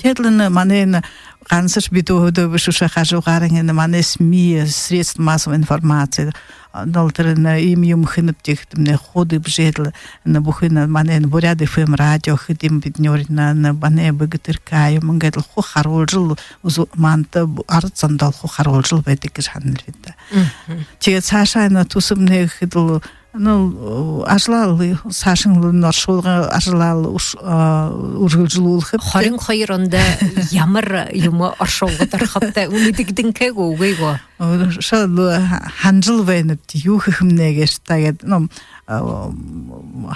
Тиигээд лэ энэ манай энэ Гансашье бидэ өөһэдөө бэшэ, үшөө хажуугаарнь энэ манай СМИ, средства массовой информации, а, нал тэрэ энэ иимэ юумэ хэнэбди гэхэдэмнай, хуу дэбжээл, энэ бүхы энэ манай энэ Буряад ФМ радио хэдэн, бидэнэр энэ, энэ манай БГТРК юумэн гээд лэ хуу харуулжал, үзэ-, манда, бу-, арад зондоол хуу харуулжал байдаг гэжэ һананал бидэ. Мгм. Тиигээд саашаа энэ түсэбнай гэхэдэл, ну, ажалаа лэ саашань лэ, оршуулга ажалаа лэ үрш-, а, үргэлжэлүүлхэбди. Хорин хоёр ондо ямар юумэ оршуулгада орохобта, мэдэгдэнхэй гү, үгы гү? Шал һанажал байнабди, юу хэхэмнай гээшэ тиигээд, ну, а,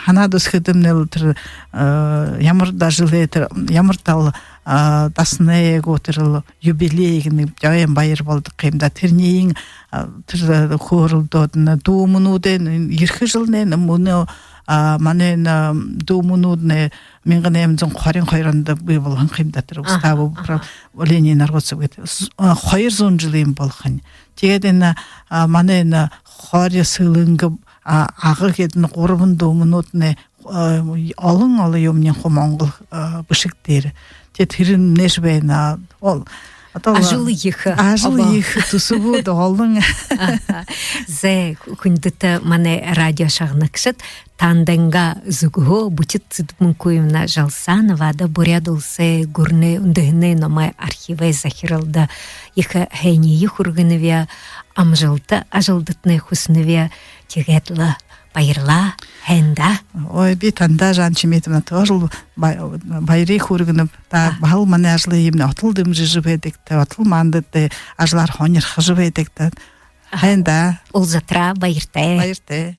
һанаад үзэхэдэмнай лэ тэрэ, а, ямар даа жэлэй тэрэ, ямар даа, а, дасанай гү, тэрэл юбилей гэнэ, ойн баяр болодог юм даа. Тэрэниие, а, тэрэ хөөрэлдөөд, энэ дуумэнүүдэй, энэ ерэхэ жэлнай, энэ мүнөө, а, манай энэ дуумэнүүднай мянга найман зуун хорин хоёр ондо бии болгоһон юм даа, тэрэ устав управления народцов гээд. С-, а, хоёр зуун жэлэй юм болохонь. Тиигээд энэ, а, манай энэ Хори, Сэлэнгэ, а, Ага гээд энэ гурбан дуумэнүүднай, а, олон, олон юумэниинь хуу монгол, а, бэшэг дээрэ. Тиигээд тэрэмнайшье байна. Ол, одоо ажал ехэ. Ажал ехэ, түсэбүүд олон. Аха. Зай, хүндэтэ манай радио шагнагшад, таанадайнгаа зүгһөө Бүтит Цыдмункуевна Жалсановада, Буряад Уласай гүрэнэй үндэһэнэй номой архивай захиралда ехэ һайниие хүргэнэб, амжалта ажалдатнай хүсэнэб. Тиигээд лэ баярлаа. Һайн даа. Ой, би танда, Жанна Чимитовна, тоже л ба-, баярые хүргэнэб. Та баһал манай ажалые иимэ отол дэмжэжэ байдагта, отол манда тээ ажалаар һонирхожо байдагта. Һайн даа. Уулзатараа баяртай. Баяртай.